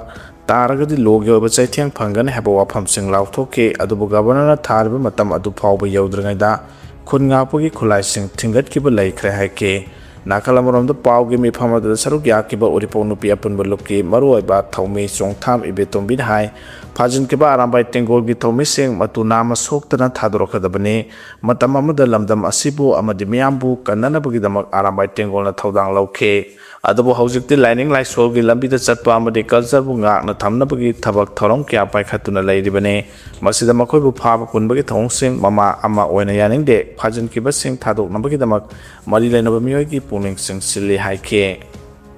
ꯇꯥꯔꯒꯗꯤ ꯂꯣꯒꯤ ꯑꯣꯏꯕ ꯆꯩꯊꯦꯡ ꯐꯪꯒꯅꯤ ꯍꯥꯏꯕ ꯋꯥꯐꯝꯁꯤꯡ ꯂꯥꯎꯊꯣꯛꯈꯤ꯫ ꯑꯗꯨꯕꯨ ꯒꯕꯔꯅꯔꯅ ꯊꯥꯔꯤꯕ ꯃꯇꯝ ꯑꯗꯨ ꯐꯥꯎꯕ ꯌꯧꯗ꯭ꯔꯤꯉꯩꯗ ꯈꯨꯟ ꯉꯥꯛꯄꯒꯤ ꯈꯨꯠꯂꯥꯏꯁꯤꯡ ꯊꯤꯡꯒꯠꯈꯤꯕ ꯂꯩꯈ꯭ꯔꯦ ꯍꯥꯏꯈꯤ꯫ ꯅꯥꯀꯜ ꯑꯃꯔꯣꯝꯗ ꯄꯥꯎꯒꯤ ꯃꯤꯐꯝ ꯑꯗꯨꯗ ꯁꯔꯨꯛ ꯌꯥꯈꯤꯕ ꯎꯔꯤꯄꯣꯛ ꯅꯨꯄꯤ ꯑꯄꯨꯟꯕ ꯂꯨꯞꯀꯤ ꯃꯔꯨꯑꯣꯏꯕ ꯊꯧꯃꯤ ꯆꯣꯡꯊꯥꯝ ꯏꯕꯦꯇꯣꯝꯕꯤꯅ ꯍꯥꯏ, ꯐꯥꯖꯤꯟꯈꯤꯕ ꯑꯔꯥꯝꯕꯥꯏ ꯇꯦꯡꯒꯣꯜꯒꯤ ꯊꯧꯃꯤꯁꯤꯡ ꯃꯇꯨ ꯅꯥꯝꯃ ꯁꯣꯛꯇꯅ ꯊꯥꯗꯣꯔꯛꯀꯗꯕꯅꯤ꯫ ꯃꯇꯝ ꯑꯃꯗ ꯂꯝꯗꯝ ꯑꯁꯤꯕꯨ ꯑꯃꯗꯤ ꯃꯤꯌꯥꯝꯕꯨ ꯀꯟꯅꯅꯕꯒꯤꯗꯃꯛ ꯑꯔꯥꯝꯕꯥꯏ ꯇꯦꯡꯒꯣꯜꯅ ꯊꯧꯗꯥꯡ ꯂꯧꯈꯤ꯫ ꯑꯗꯨꯕꯨ ꯍꯧꯖꯤꯛꯇꯤ ꯂꯥꯏꯅꯤꯡ ꯂꯥꯏꯁꯣꯜꯒꯤ ꯂꯝꯕꯤꯗ ꯆꯠꯄ ꯑꯃꯗꯤ ꯀꯜꯆꯔꯕꯨ ꯉꯥꯛꯅ ꯊꯝꯅꯕꯒꯤ ꯊꯕꯛ ꯊꯧꯔꯝ ꯀꯌꯥ ꯄꯥꯏꯈꯠꯇꯨꯅ ꯂꯩꯔꯤꯕꯅꯤ꯫ ꯃꯁꯤꯗ ꯃꯈꯣꯏꯕꯨ ꯐꯥꯕ ꯄꯨꯟꯕꯒꯤ ꯊꯧꯑꯣꯡꯁꯤꯡ ꯃꯃꯥ ꯑꯃ ꯑꯣꯏꯅ ꯌꯥꯅꯤꯡꯗꯦ꯫ ꯐꯥꯖꯤꯟꯈꯤꯕꯁꯤꯡ ꯊꯥꯗꯣꯛꯅꯕꯒꯤꯗꯃꯛ ꯃꯔꯤ ꯂꯩꯅꯕ ꯃꯤꯑꯣꯏꯒꯤ ꯄꯨꯛꯅꯤꯡ ꯆꯤꯡꯁꯤꯜꯂꯤ ꯍꯥꯏꯈꯤ꯫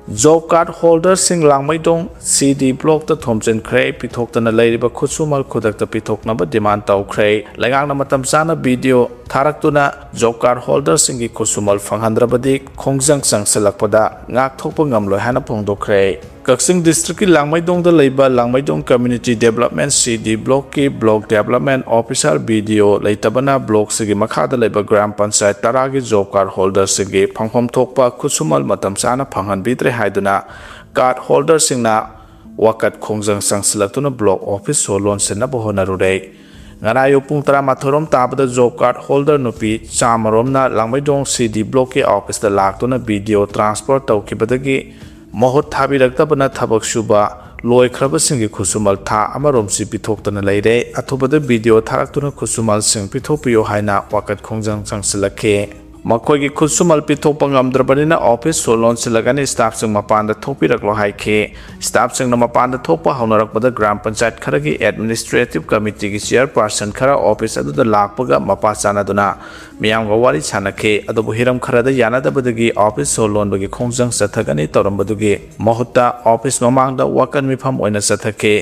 Job card holderꯁꯤꯡ ꯂꯥꯡꯃꯩꯗꯣꯡ ꯁꯤ ꯗꯤ ꯕ꯭ꯂꯣꯛꯇ ꯊꯣꯝꯖꯤꯟꯈ꯭ꯔꯦ꯫ ꯄꯤꯊꯣꯛꯇꯅ ꯂꯩꯔꯤꯕ ꯈꯨꯠꯁꯨꯃꯜ ꯈꯨꯗꯛꯇ ꯄꯤꯊꯣꯛꯅꯕ ꯗꯤꯃꯥꯟ ꯇꯧꯈ꯭ꯔꯦ꯫ ꯂꯩꯉꯥꯛꯅ ꯃꯇꯝ ꯆꯥꯅ ꯚꯤꯗꯤꯑꯣ ꯊꯥꯔꯛꯇꯨꯅ ꯖꯣꯕ ꯀꯥꯔꯗ ꯍꯣꯜꯗꯔꯁꯤꯡꯒꯤ ꯈꯨꯠꯁꯨꯃꯜ ꯐꯪꯍꯟꯗ꯭ꯔꯕꯗꯤ ꯈꯣꯡꯖꯪ ꯆꯪꯁꯤꯜꯂꯛꯄꯗ ꯉꯥꯛꯊꯣꯛꯄ ꯉꯝꯂꯣꯏ ꯍꯥꯏꯅ ꯐꯣꯡꯗꯣꯛꯈ꯭ꯔꯦ꯫ ꯀꯛꯆꯤꯡ ꯗꯤꯁꯇ꯭ꯔꯤꯛꯀꯤ ꯂꯥꯡꯃꯩꯗꯣꯡꯗ ꯂꯩꯕ ꯂꯥꯡꯃꯩꯗꯣꯡ ꯀꯝꯃ꯭ꯌꯨꯅꯤꯇꯤ ꯗꯦꯕꯂꯞꯃꯦꯟ ꯁꯤ ꯗꯤ ꯕ꯭ꯂꯣꯛꯀꯤ block development officer B D O ꯂꯩꯇꯕꯅ ꯕ꯭ꯂꯣꯛꯁꯤꯒꯤ ꯃꯈꯥꯗ ꯂꯩꯕ ꯒ꯭ꯔꯥꯝ ꯄꯟꯆꯥꯌꯠ ꯇꯔꯥꯒꯤ ꯖꯣꯕ ꯀꯥꯔꯗ ꯍꯣꯜꯗꯔꯁꯤꯡꯒꯤ ꯐꯪꯐꯝ ꯊꯣꯛꯄ ꯈꯨꯠꯁꯨꯃꯜ ꯃꯇꯝ ꯆꯥꯅ ꯐꯪꯍꯟꯕꯤꯗ꯭ꯔꯦ ꯍꯥꯏꯗꯨꯅ ꯀꯥꯔꯗ ꯍꯣꯜꯗꯔꯁꯤꯡꯅ ꯋꯥꯀꯠ ꯈꯣꯡꯖꯪ ꯆꯪꯁꯤꯜꯂꯛꯇꯨꯅ ꯕ꯭ꯂꯣꯛ ꯑꯣꯐꯤꯁ ꯁꯣ ꯂꯣꯟꯁꯤꯟꯅꯕ ꯍꯣꯠꯅꯔꯨꯔꯦ꯫ ꯉꯔꯥꯡ ꯑꯌꯨꯛ ꯄꯨꯡ ꯇꯔꯥꯃꯥꯊꯣꯏ ꯔꯣꯝ ꯇꯥꯕꯗ ꯖꯣꯕ ꯀꯥꯔꯗ ꯍꯣꯜꯗꯔ ꯅꯨꯄꯤ ꯆꯥꯝꯃ ꯔꯣꯝꯅ ꯂꯥꯡꯃꯩꯗꯣꯡ ꯁꯤ ꯗꯤ ꯕ꯭ꯂꯣꯛꯀꯤ ꯑꯣꯐꯤꯁꯇ ꯂꯥꯛꯇꯨꯅ ꯕꯤ ꯗꯤ ꯑꯣ ꯇ꯭ꯔꯥꯟꯁꯐꯔ ꯇꯧꯈꯤꯕꯗꯒꯤ ꯃꯍꯨꯠ ꯊꯥꯕꯤꯔꯛꯇꯕꯅ ꯊꯕꯛ ꯁꯨꯕ ꯂꯣꯏꯈ꯭ꯔꯕꯁꯤꯡꯒꯤ ꯈꯨꯠꯁꯨꯃꯜ ꯊꯥ ꯑꯃꯔꯣꯝꯁꯤ ꯄꯤꯊꯣꯛꯇꯅ ꯂꯩꯔꯦ꯫ ꯑꯊꯨꯕꯗ ꯕꯤ ꯗꯤ ꯑꯣ ꯊꯥꯔꯛꯇꯨꯅ ꯈꯨꯠꯁꯨꯃꯜꯁꯤꯡ ꯄꯤꯊꯣꯛꯄꯤꯌꯨ ꯍꯥꯏꯅ ꯋꯥꯀꯠ ꯈꯣꯡꯖꯪ ꯆꯪꯁꯤꯜꯂꯛꯈꯤ꯫ ꯃꯈꯣꯏꯒꯤ ꯈꯨꯠꯁꯨꯃꯜ ꯄꯤꯊꯣꯛꯄ ꯉꯝꯗ꯭ꯔꯕꯅꯤꯅ ꯑꯣꯐꯤꯁ ꯁꯣ ꯂꯣꯟꯁꯤꯜꯂꯒꯅꯤ꯫ ꯁ꯭ꯇꯥꯐꯁꯤꯡ ꯃꯄꯥꯟꯗ ꯊꯣꯛꯄꯤꯔꯛꯂꯣ ꯍꯥꯏꯈꯤ꯫ ꯁ꯭ꯇꯥꯐꯁꯤꯡꯅ ꯃꯄꯥꯟꯗ ꯊꯣꯛꯄ ꯍꯧꯅꯔꯛꯄꯗ ꯒ꯭ꯔꯥꯝ ꯄꯟꯆꯥꯌꯠ ꯈꯔꯒꯤ ꯑꯦꯗꯃꯤꯅꯤꯁꯇ꯭ꯔꯦꯇꯤꯚ ꯀꯃꯤꯇꯤꯒꯤ ꯆꯤꯌꯔꯄꯥꯔꯁꯟ ꯈꯔ ꯑꯣꯐꯤꯁ ꯑꯗꯨꯗ ꯂꯥꯛꯄꯒ ꯃꯄꯥ ꯆꯥꯟꯅꯗꯨꯅ ꯃꯤꯌꯥꯝꯒ ꯋꯥꯔꯤ ꯁꯥꯟꯅꯈꯤ꯫ ꯑꯗꯨꯕꯨ ꯍꯤꯔꯝ ꯈꯔꯗ ꯌꯥꯅꯗꯕꯗꯒꯤ ꯑꯣꯐꯤꯁ ꯁꯣ ꯂꯣꯟꯕꯒꯤ ꯈꯣꯡꯖꯪ ꯆꯠꯊꯒꯅꯤ ꯇꯧꯔꯝꯕꯗꯨꯒꯤ ꯃꯍꯨꯠꯇ ꯑꯣꯐꯤꯁ ꯃꯃꯥꯡꯗ ꯋꯥꯀꯠ ꯃꯤꯐꯝ ꯑꯣꯏꯅ ꯆꯠꯊꯈꯤ꯫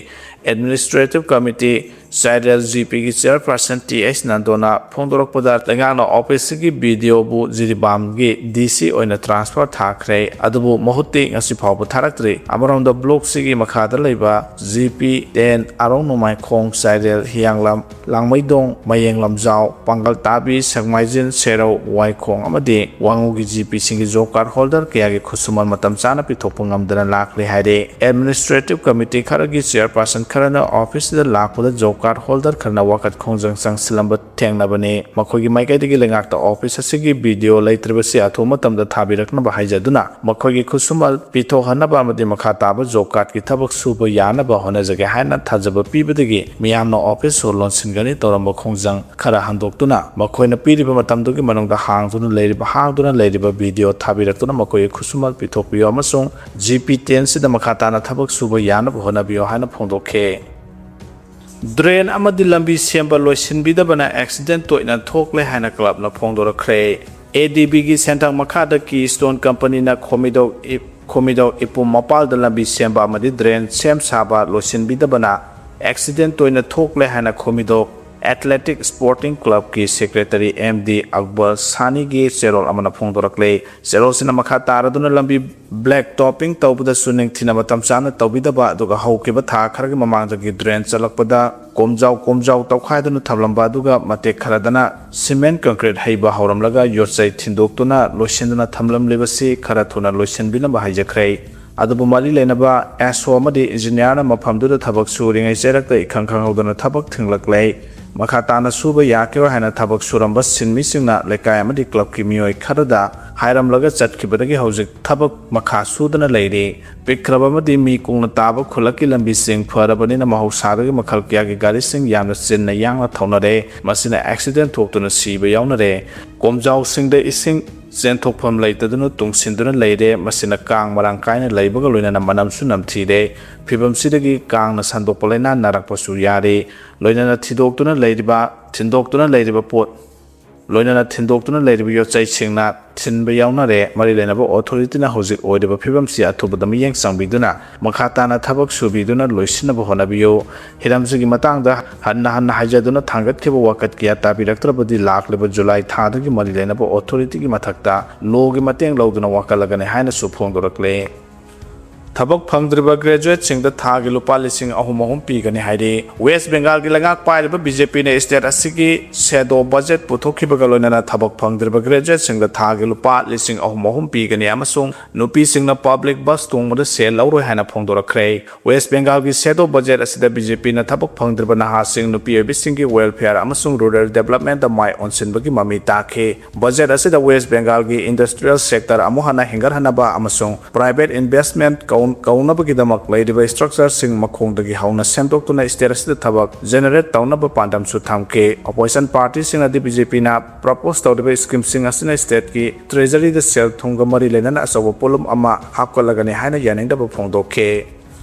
ꯑꯦꯗꯃꯤꯅꯤꯁꯇ꯭ꯔꯦꯇꯤꯚ ꯀꯃꯤꯇꯤ ꯆꯥꯏꯔꯦꯜ ꯖꯤ ꯄꯤꯒꯤ ꯆꯤꯌꯔꯄꯥꯔꯁꯟ ꯇꯤ ꯑꯩꯆ ꯅꯟꯗꯣꯅ ꯐꯣꯡꯗꯣꯔꯛꯄꯗ ꯂꯩꯉꯥꯛꯅ ꯑꯣꯐꯤꯁꯁꯤꯒꯤ ꯕꯤ ꯗꯤ ꯑꯣꯕꯨ ꯖꯤꯔꯤꯕꯥꯝꯒꯤ ꯗꯤ ꯁꯤ ꯑꯣꯏꯅ ꯇ꯭ꯔꯥꯟꯁꯐꯔ ꯊꯥꯈ꯭ꯔꯦ꯫ ꯑꯗꯨꯕꯨ ꯃꯍꯨꯠꯇꯤ ꯉꯁꯤ ꯐꯥꯎꯕ ꯊꯥꯔꯛꯇ꯭ꯔꯤ꯫ ꯑꯃꯔꯣꯝꯗ ꯕ꯭ꯂꯣꯛꯁꯤꯒꯤ ꯃꯈꯥꯗ ꯂꯩꯕ ꯖꯤ ꯄꯤ ꯇꯦꯟ, ꯑꯔꯣꯡ ꯅꯣꯡꯃꯥꯏꯈꯣꯡ, ꯆꯥꯏꯔꯦꯜ, ꯍꯤꯌꯥꯡꯂꯝ, ꯂꯥꯡꯃꯩꯗꯣꯡ, ꯃꯌꯦꯡ ꯂꯝꯖꯥꯎ, ꯄꯥꯡꯒꯜ ꯇꯥꯕꯤ, ꯁꯦꯛꯃꯥꯏꯖꯤꯟ, ꯁꯦꯔꯧ, ꯋꯥꯏꯈꯣꯡ ꯑꯃꯗꯤ ꯋꯥꯉꯨꯒꯤ ꯖꯤ ꯄꯤꯁꯤꯡꯒꯤ ꯖꯣꯕ ꯀꯥꯔꯗ ꯍꯣꯜꯗꯔ ꯀꯌꯥꯒꯤ ꯈꯨꯠꯁꯨꯃꯟ ꯃꯇꯝ ꯆꯥꯅ ꯄꯤꯊꯣꯛꯄ ꯉꯝꯗꯅ ꯂꯥꯛꯂꯤ ꯍꯥꯏꯔꯤ꯫ ꯑꯦꯗꯃꯤꯅꯤꯁꯇ꯭ꯔꯦꯇꯤꯚ ꯀꯃꯤꯇꯤ ꯈꯔꯒꯤ ꯆꯤꯌꯔꯄꯥꯔꯁꯟ ꯈꯔꯅ ꯑꯣꯐꯤꯁꯁꯤꯗ ꯂꯥꯛꯄꯗ ꯖꯣꯕ ꯀꯥꯔꯗ ꯍꯣꯜꯗꯔ ꯈꯔꯅ ꯋꯥꯀꯠ ꯈꯣꯡꯖꯪ ꯆꯪꯁꯤꯜꯂꯝꯕ ꯊꯦꯡꯅꯕꯅꯤ꯫ ꯃꯈꯣꯏꯒꯤ ꯃꯥꯏꯀꯩꯗꯒꯤ ꯂꯩꯉꯥꯛꯇ ꯑꯣꯐꯤꯁ ꯑꯁꯤꯒꯤ ꯕꯤ ꯗꯤ ꯑꯣ ꯂꯩꯇ꯭ꯔꯤꯕꯁꯤ ꯑꯊꯨꯕ ꯃꯇꯝꯗ ꯊꯥꯕꯤꯔꯛꯅꯕ ꯍꯥꯏꯖꯗꯨꯅ ꯃꯈꯣꯏꯒꯤ ꯈꯨꯠꯁꯨꯃꯜ ꯄꯤꯊꯣꯛꯍꯟꯅꯕ ꯑꯃꯗꯤ ꯃꯈꯥ ꯇꯥꯕ ꯖꯣꯕ ꯀꯥꯔꯗꯀꯤ ꯊꯕꯛ ꯁꯨꯕ ꯌꯥꯅꯕ ꯍꯣꯠꯅꯖꯒꯦ ꯍꯥꯏꯅ ꯊꯥꯖꯕ ꯄꯤꯕꯗꯒꯤ ꯃꯤꯌꯥꯝꯅ ꯑꯣꯐꯤꯁ ꯁꯣ ꯂꯣꯟꯁꯤꯟꯒꯅꯤ ꯇꯧꯔꯝꯕ ꯈꯣꯡꯖꯪ ꯈꯔ ꯍꯟꯗꯣꯛꯇꯨꯅ ꯃꯈꯣꯏꯅ ꯄꯤꯔꯤꯕ ꯃꯇꯝꯗꯨꯒꯤ ꯃꯅꯨꯡꯗ ꯍꯥꯡꯗꯨꯅ ꯂꯩꯔꯤꯕ, ꯍꯥꯡꯗꯨꯅ ꯂꯩꯔꯤꯕ ꯕꯤ ꯗꯤ ꯑꯣ ꯊꯥꯕꯤꯔꯛꯇꯨꯅ ꯃꯈꯣꯏꯒꯤ ꯈꯨꯠꯁꯨꯃꯜ ꯄꯤꯊꯣꯛꯄꯤꯌꯨ ꯑꯃꯁꯨꯡ ꯖꯤ ꯄꯤ ꯇꯦꯟꯁꯤꯗ ꯃꯈꯥ ꯇꯥꯅ ꯊꯕꯛ ꯁꯨꯕ ꯌꯥꯅꯕ ꯍꯣꯠꯅꯕꯤꯌꯨ ꯍꯥꯏꯅ ꯐꯣꯡꯗꯣꯛꯈꯤ꯫ ꯗ꯭ꯔꯦꯟ ꯑꯃꯗꯤ ꯂꯝꯕꯤ ꯁꯦꯝꯕ ꯂꯣꯏꯁꯤꯟꯕꯤꯗꯕꯅ ꯑꯦꯛꯁꯤꯗꯦꯟ ꯇꯣꯏꯅ ꯊꯣꯛꯂꯦ ꯍꯥꯏꯅ ꯀ꯭ꯂꯕꯅ ꯐꯣꯡꯗꯣꯔꯛꯈ꯭ꯔꯦ꯫ ꯑꯦ ꯗꯤ ꯕꯤꯒꯤ ꯁꯦꯟꯊꯪ ꯃꯈꯥꯗ ꯀꯤ ꯁ꯭ꯇꯣꯟ ꯀꯝꯄꯅꯤꯅ ꯈꯣꯃꯤꯗꯧ ꯏ-, ꯈꯨꯃꯤꯗꯣꯛ ꯏꯄꯨꯝ ꯃꯄꯥꯜꯗ ꯂꯝꯕꯤ ꯁꯦꯝꯕ ꯑꯃꯗꯤ drain ꯁꯦꯝ ꯁꯥꯕ ꯂꯣꯏꯁꯤꯟꯕꯤꯗꯕꯅ accident ꯇꯣꯏꯅ ꯊꯣꯛꯂꯦ ꯍꯥꯏꯅ ꯈꯨꯃꯤꯗꯣꯛ Athletic Sporting Club ꯀꯤ Secretary M D ꯑꯛꯕꯔ ꯁꯥꯅꯤꯒꯤ ꯆꯦꯔꯣꯜ ꯑꯃꯅ ꯐꯣꯡꯗꯣꯔꯛꯂꯦ꯫ ꯆꯦꯔꯣꯜꯁꯤꯅ ꯃꯈꯥ ꯇꯥꯔꯗꯨꯅ ꯂꯝꯕꯤ black topping ꯇꯧꯕꯗꯁꯨ ꯅꯤꯡꯊꯤꯅ ꯃꯇꯝ ꯆꯥꯅ ꯇꯧꯕꯤꯗꯕ, ꯑꯗꯨꯒ ꯍꯧꯈꯤꯕ ꯊꯥ ꯈꯔꯒꯤ ꯃꯃꯥꯡꯗꯒꯤ drain ꯆꯠꯂꯛꯄꯗ ꯀꯣꯝꯖꯥꯎ ꯀꯣꯝꯖꯥꯎ ꯇꯧꯈꯥꯏꯗꯨꯅ ꯊꯝꯂꯝꯕ, ꯑꯗꯨꯒ ꯃꯇꯦꯛ ꯈꯔꯗꯅ cement concrete ꯍꯩꯕ ꯍꯧꯔꯝꯂꯒ ꯌꯣꯠꯆꯩ ꯊꯤꯟꯗꯣꯛꯇꯨꯅ ꯂꯣꯏꯁꯤꯟꯗꯅ ꯊꯝꯂꯝꯂꯤꯕꯁꯤ ꯈꯔ ꯊꯨꯅ ꯂꯣꯏꯁꯤꯟꯕꯤꯅꯕ ꯍꯥꯏꯖꯈ꯭ꯔꯦ꯫ ꯑꯗꯨꯕꯨ ꯃꯔꯤ ꯂꯩꯅꯕ S O ꯑꯃꯗꯤ engineer ꯅ ꯃꯐꯝꯗꯨꯗ ꯊꯕꯛ ꯁꯨꯔꯤꯉꯩ ꯆꯩꯔꯛꯇ ꯏꯈꯪ ꯈꯪꯍꯧꯗꯅ ꯊꯕꯛ ꯊꯤꯡꯂꯛꯂꯦ꯫ ꯃꯈꯥ ꯇꯥꯅ ꯁꯨꯕ ꯌꯥꯈꯤꯔꯣꯏ ꯍꯥꯏꯅ ꯊꯕꯛ ꯁꯨꯔꯝꯕ ꯁꯤꯟꯃꯤꯁꯤꯡꯅ ꯂꯩꯀꯥꯏ ꯑꯃꯗꯤ club ꯀꯤ ꯃꯤꯑꯣꯏ ꯈꯔꯗ ꯍꯥꯏꯔꯝꯂꯒ ꯆꯠꯈꯤꯕꯗꯒꯤ ꯍꯧꯖꯤꯛ ꯊꯕꯛ ꯃꯈꯥ ꯁꯨꯗꯅ ꯂꯩꯔꯤ꯫ ꯄꯤꯛꯈ꯭ꯔꯕ ꯑꯃꯗꯤ ꯃꯤ ꯀꯨꯡꯅ ꯇꯥꯕ ꯈꯨꯜꯂꯛꯀꯤ ꯂꯝꯕꯤꯁꯤꯡ ꯐꯔꯕꯅꯤꯅ ꯃꯍꯧꯁꯥꯗꯒꯤ ꯃꯈꯜ ꯀꯌꯥꯒꯤ ꯒꯥꯔꯤꯁꯤꯡ ꯌꯥꯝꯅ ꯆꯤꯟꯅ ꯌꯥꯡꯅ ꯊꯧꯅꯔꯦ꯫ ꯃꯁꯤꯅ accident ꯊꯣꯛꯇꯨꯅ ꯁꯤꯕ ꯌꯥꯎꯅꯔꯦ꯫ ꯀꯣꯝꯖꯥꯎꯁꯤꯡꯗ ꯏꯁꯤꯡ ꯆꯦꯟꯊꯣꯛꯐꯝ ꯂꯩꯇꯗꯨꯅ ꯇꯨꯡꯁꯤꯟꯗꯨꯅ ꯂꯩꯔꯦ꯫ ꯃꯁꯤꯅ ꯀꯥꯡ ꯃꯔꯥꯡ ꯀꯥꯏꯅ ꯂꯩꯕꯒ ꯂꯣꯏꯅꯅ ꯃꯅꯝꯁꯨ ꯅꯝꯊꯤꯔꯦ꯫ ꯐꯤꯕꯝꯁꯤꯗꯒꯤ ꯀꯥꯡꯅ ꯁꯟꯗꯣꯛꯄ ꯂꯥꯏꯅꯥ ꯅꯥꯔꯛꯄꯁꯨ ꯌꯥꯔꯤ꯫ ꯂꯣꯏꯅꯅ ꯊꯤꯗꯣꯛꯇꯨꯅ ꯂꯩꯔꯤꯕ, ꯊꯤꯟꯗꯣꯛꯇꯨꯅ ꯂꯩꯔꯤꯕ ꯄꯣꯠ, ꯂꯣꯏꯅꯅ ꯊꯤꯟꯗꯣꯛꯇꯨꯅ ꯂꯩꯔꯤꯕ ꯌꯣꯠꯆꯩꯁꯤꯡꯅ ꯊꯤꯟꯕ ꯌꯥꯎꯅꯔꯦ꯫ ꯃꯔꯤ ꯂꯩꯅꯕ authority ꯅ ꯍꯧꯖꯤꯛ ꯑꯣꯏꯔꯤꯕ ꯐꯤꯕꯝꯁꯤ ꯑꯊꯨꯕꯗ ꯃꯤꯠꯌꯦꯡ ꯆꯪꯕꯤꯗꯨꯅ ꯃꯈꯥ ꯇꯥꯅ ꯊꯕꯛ ꯁꯨꯕꯤꯗꯨꯅ ꯂꯣꯏꯁꯤꯟꯅꯕ ꯍꯣꯠꯅꯕꯤꯌꯨ꯫ ꯍꯤꯔꯝꯁꯤꯒꯤ ꯃꯇꯥꯡꯗ ꯍꯟꯅ ꯍꯟꯅ ꯍꯥꯏꯖꯗꯨꯅ ꯊꯥꯡꯒꯠꯈꯤꯕ ꯋꯥꯀꯠ ꯀꯌꯥ ꯇꯥꯕꯤꯔꯛꯇ꯭ꯔꯕꯗꯤ ꯂꯥꯛꯂꯤꯕ July ꯊꯥꯗꯒꯤ ꯃꯔꯤ ꯂꯩꯅꯕ authority ꯒꯤ ꯃꯊꯛꯇ law ꯒꯤ ꯃꯇꯦꯡ ꯂꯧꯗꯨꯅ ꯋꯥꯀꯠꯂꯒꯅꯤ ꯍꯥꯏꯅꯁꯨ ꯐꯣꯡꯗꯣꯔꯛꯂꯦ꯫ ꯊꯕꯛ ꯐꯪꯗ꯭ꯔꯤꯕ graduate ꯁꯤꯡꯗ ꯊꯥꯒꯤ ꯂꯨꯄꯥ ꯂꯤꯁꯤꯡ ꯑꯍꯨꯝ ꯑꯍꯨꯝ ꯄꯤꯒꯅꯤ ꯍꯥꯏꯔꯤ꯫ West Bengal ꯒꯤ ꯂꯩꯉꯥꯛ ꯄꯥꯏꯔꯤꯕ B J P ꯅ state ꯑꯁꯤꯒꯤ shadow budget ꯄꯨꯊꯣꯛꯈꯤꯕꯒ ꯂꯣꯏꯅꯅ ꯊꯕꯛ ꯐꯪꯗ꯭ꯔꯤꯕ graduate ꯁꯤꯡꯗ ꯊꯥꯒꯤ ꯂꯨꯄꯥ ꯂꯤꯁꯤꯡ ꯑꯍꯨꯝ ꯑꯍꯨꯝ ꯄꯤꯒꯅꯤ ꯑꯃꯁꯨꯡ ꯅꯨꯄꯤꯁꯤꯡꯅ public bus ꯇꯣꯡꯕꯗ ꯁꯦꯜ ꯂꯧꯔꯣꯏ ꯍꯥꯏꯅ ꯐꯣꯡꯗꯣꯔꯛꯈ꯭ꯔꯦ꯫ West Bengal ꯒꯤ shadow budget ꯑꯁꯤꯗ B J P ꯅ ꯊꯕꯛ ꯐꯪꯗ꯭ꯔꯤꯕ ꯅꯍꯥꯁꯤꯡ, ꯅꯨꯄꯤ ꯑꯣꯏꯕꯤꯁꯤꯡꯒꯤ welfare ꯑꯃꯁꯨꯡ rural development ꯗ ꯃꯥꯏ ꯑꯣꯟꯁꯤꯟꯕꯒꯤ ꯃꯃꯤ ꯇꯥꯈꯤ꯫ Budget ꯑꯁꯤꯗ West Bengal ꯒꯤ industrial sector ꯑꯃꯨꯛ ꯍꯟꯅ ꯍꯦꯟꯒꯠꯍꯟꯅꯕ ꯑꯃꯁꯨꯡ private investment ꯀꯧ-, ꯀꯧꯅꯕꯒꯤꯗꯃꯛ ꯂꯩꯔꯤꯕ structure ꯁꯤꯡ ꯃꯈꯣꯡꯗꯒꯤ ꯍꯧꯅ ꯁꯦꯝꯗꯣꯛꯇꯨꯅ state ꯑꯁꯤꯗ ꯊꯕꯛ generate ꯇꯧꯅꯕ ꯄꯥꯟꯗꯝꯁꯨ ꯊꯝꯈꯤ꯫ Opposition party ꯁꯤꯡꯅꯗꯤ B J P ꯅ propose ꯇꯧꯔꯤꯕ scheme ꯁꯤꯡ ꯑꯁꯤꯅ state ꯀꯤ treasury ꯗ ꯁꯦꯜ ꯊꯨꯝꯒ ꯃꯔꯤ ꯂꯩꯅꯅ ꯑꯆꯧꯕ ꯄꯣꯠꯂꯨꯝ ꯑꯃ ꯍꯥꯞꯀꯠꯂꯒꯅꯤ ꯍꯥꯏꯅ ꯌꯥꯅꯤꯡꯗꯕ ꯐꯣꯡꯗꯣꯛꯈꯤ꯫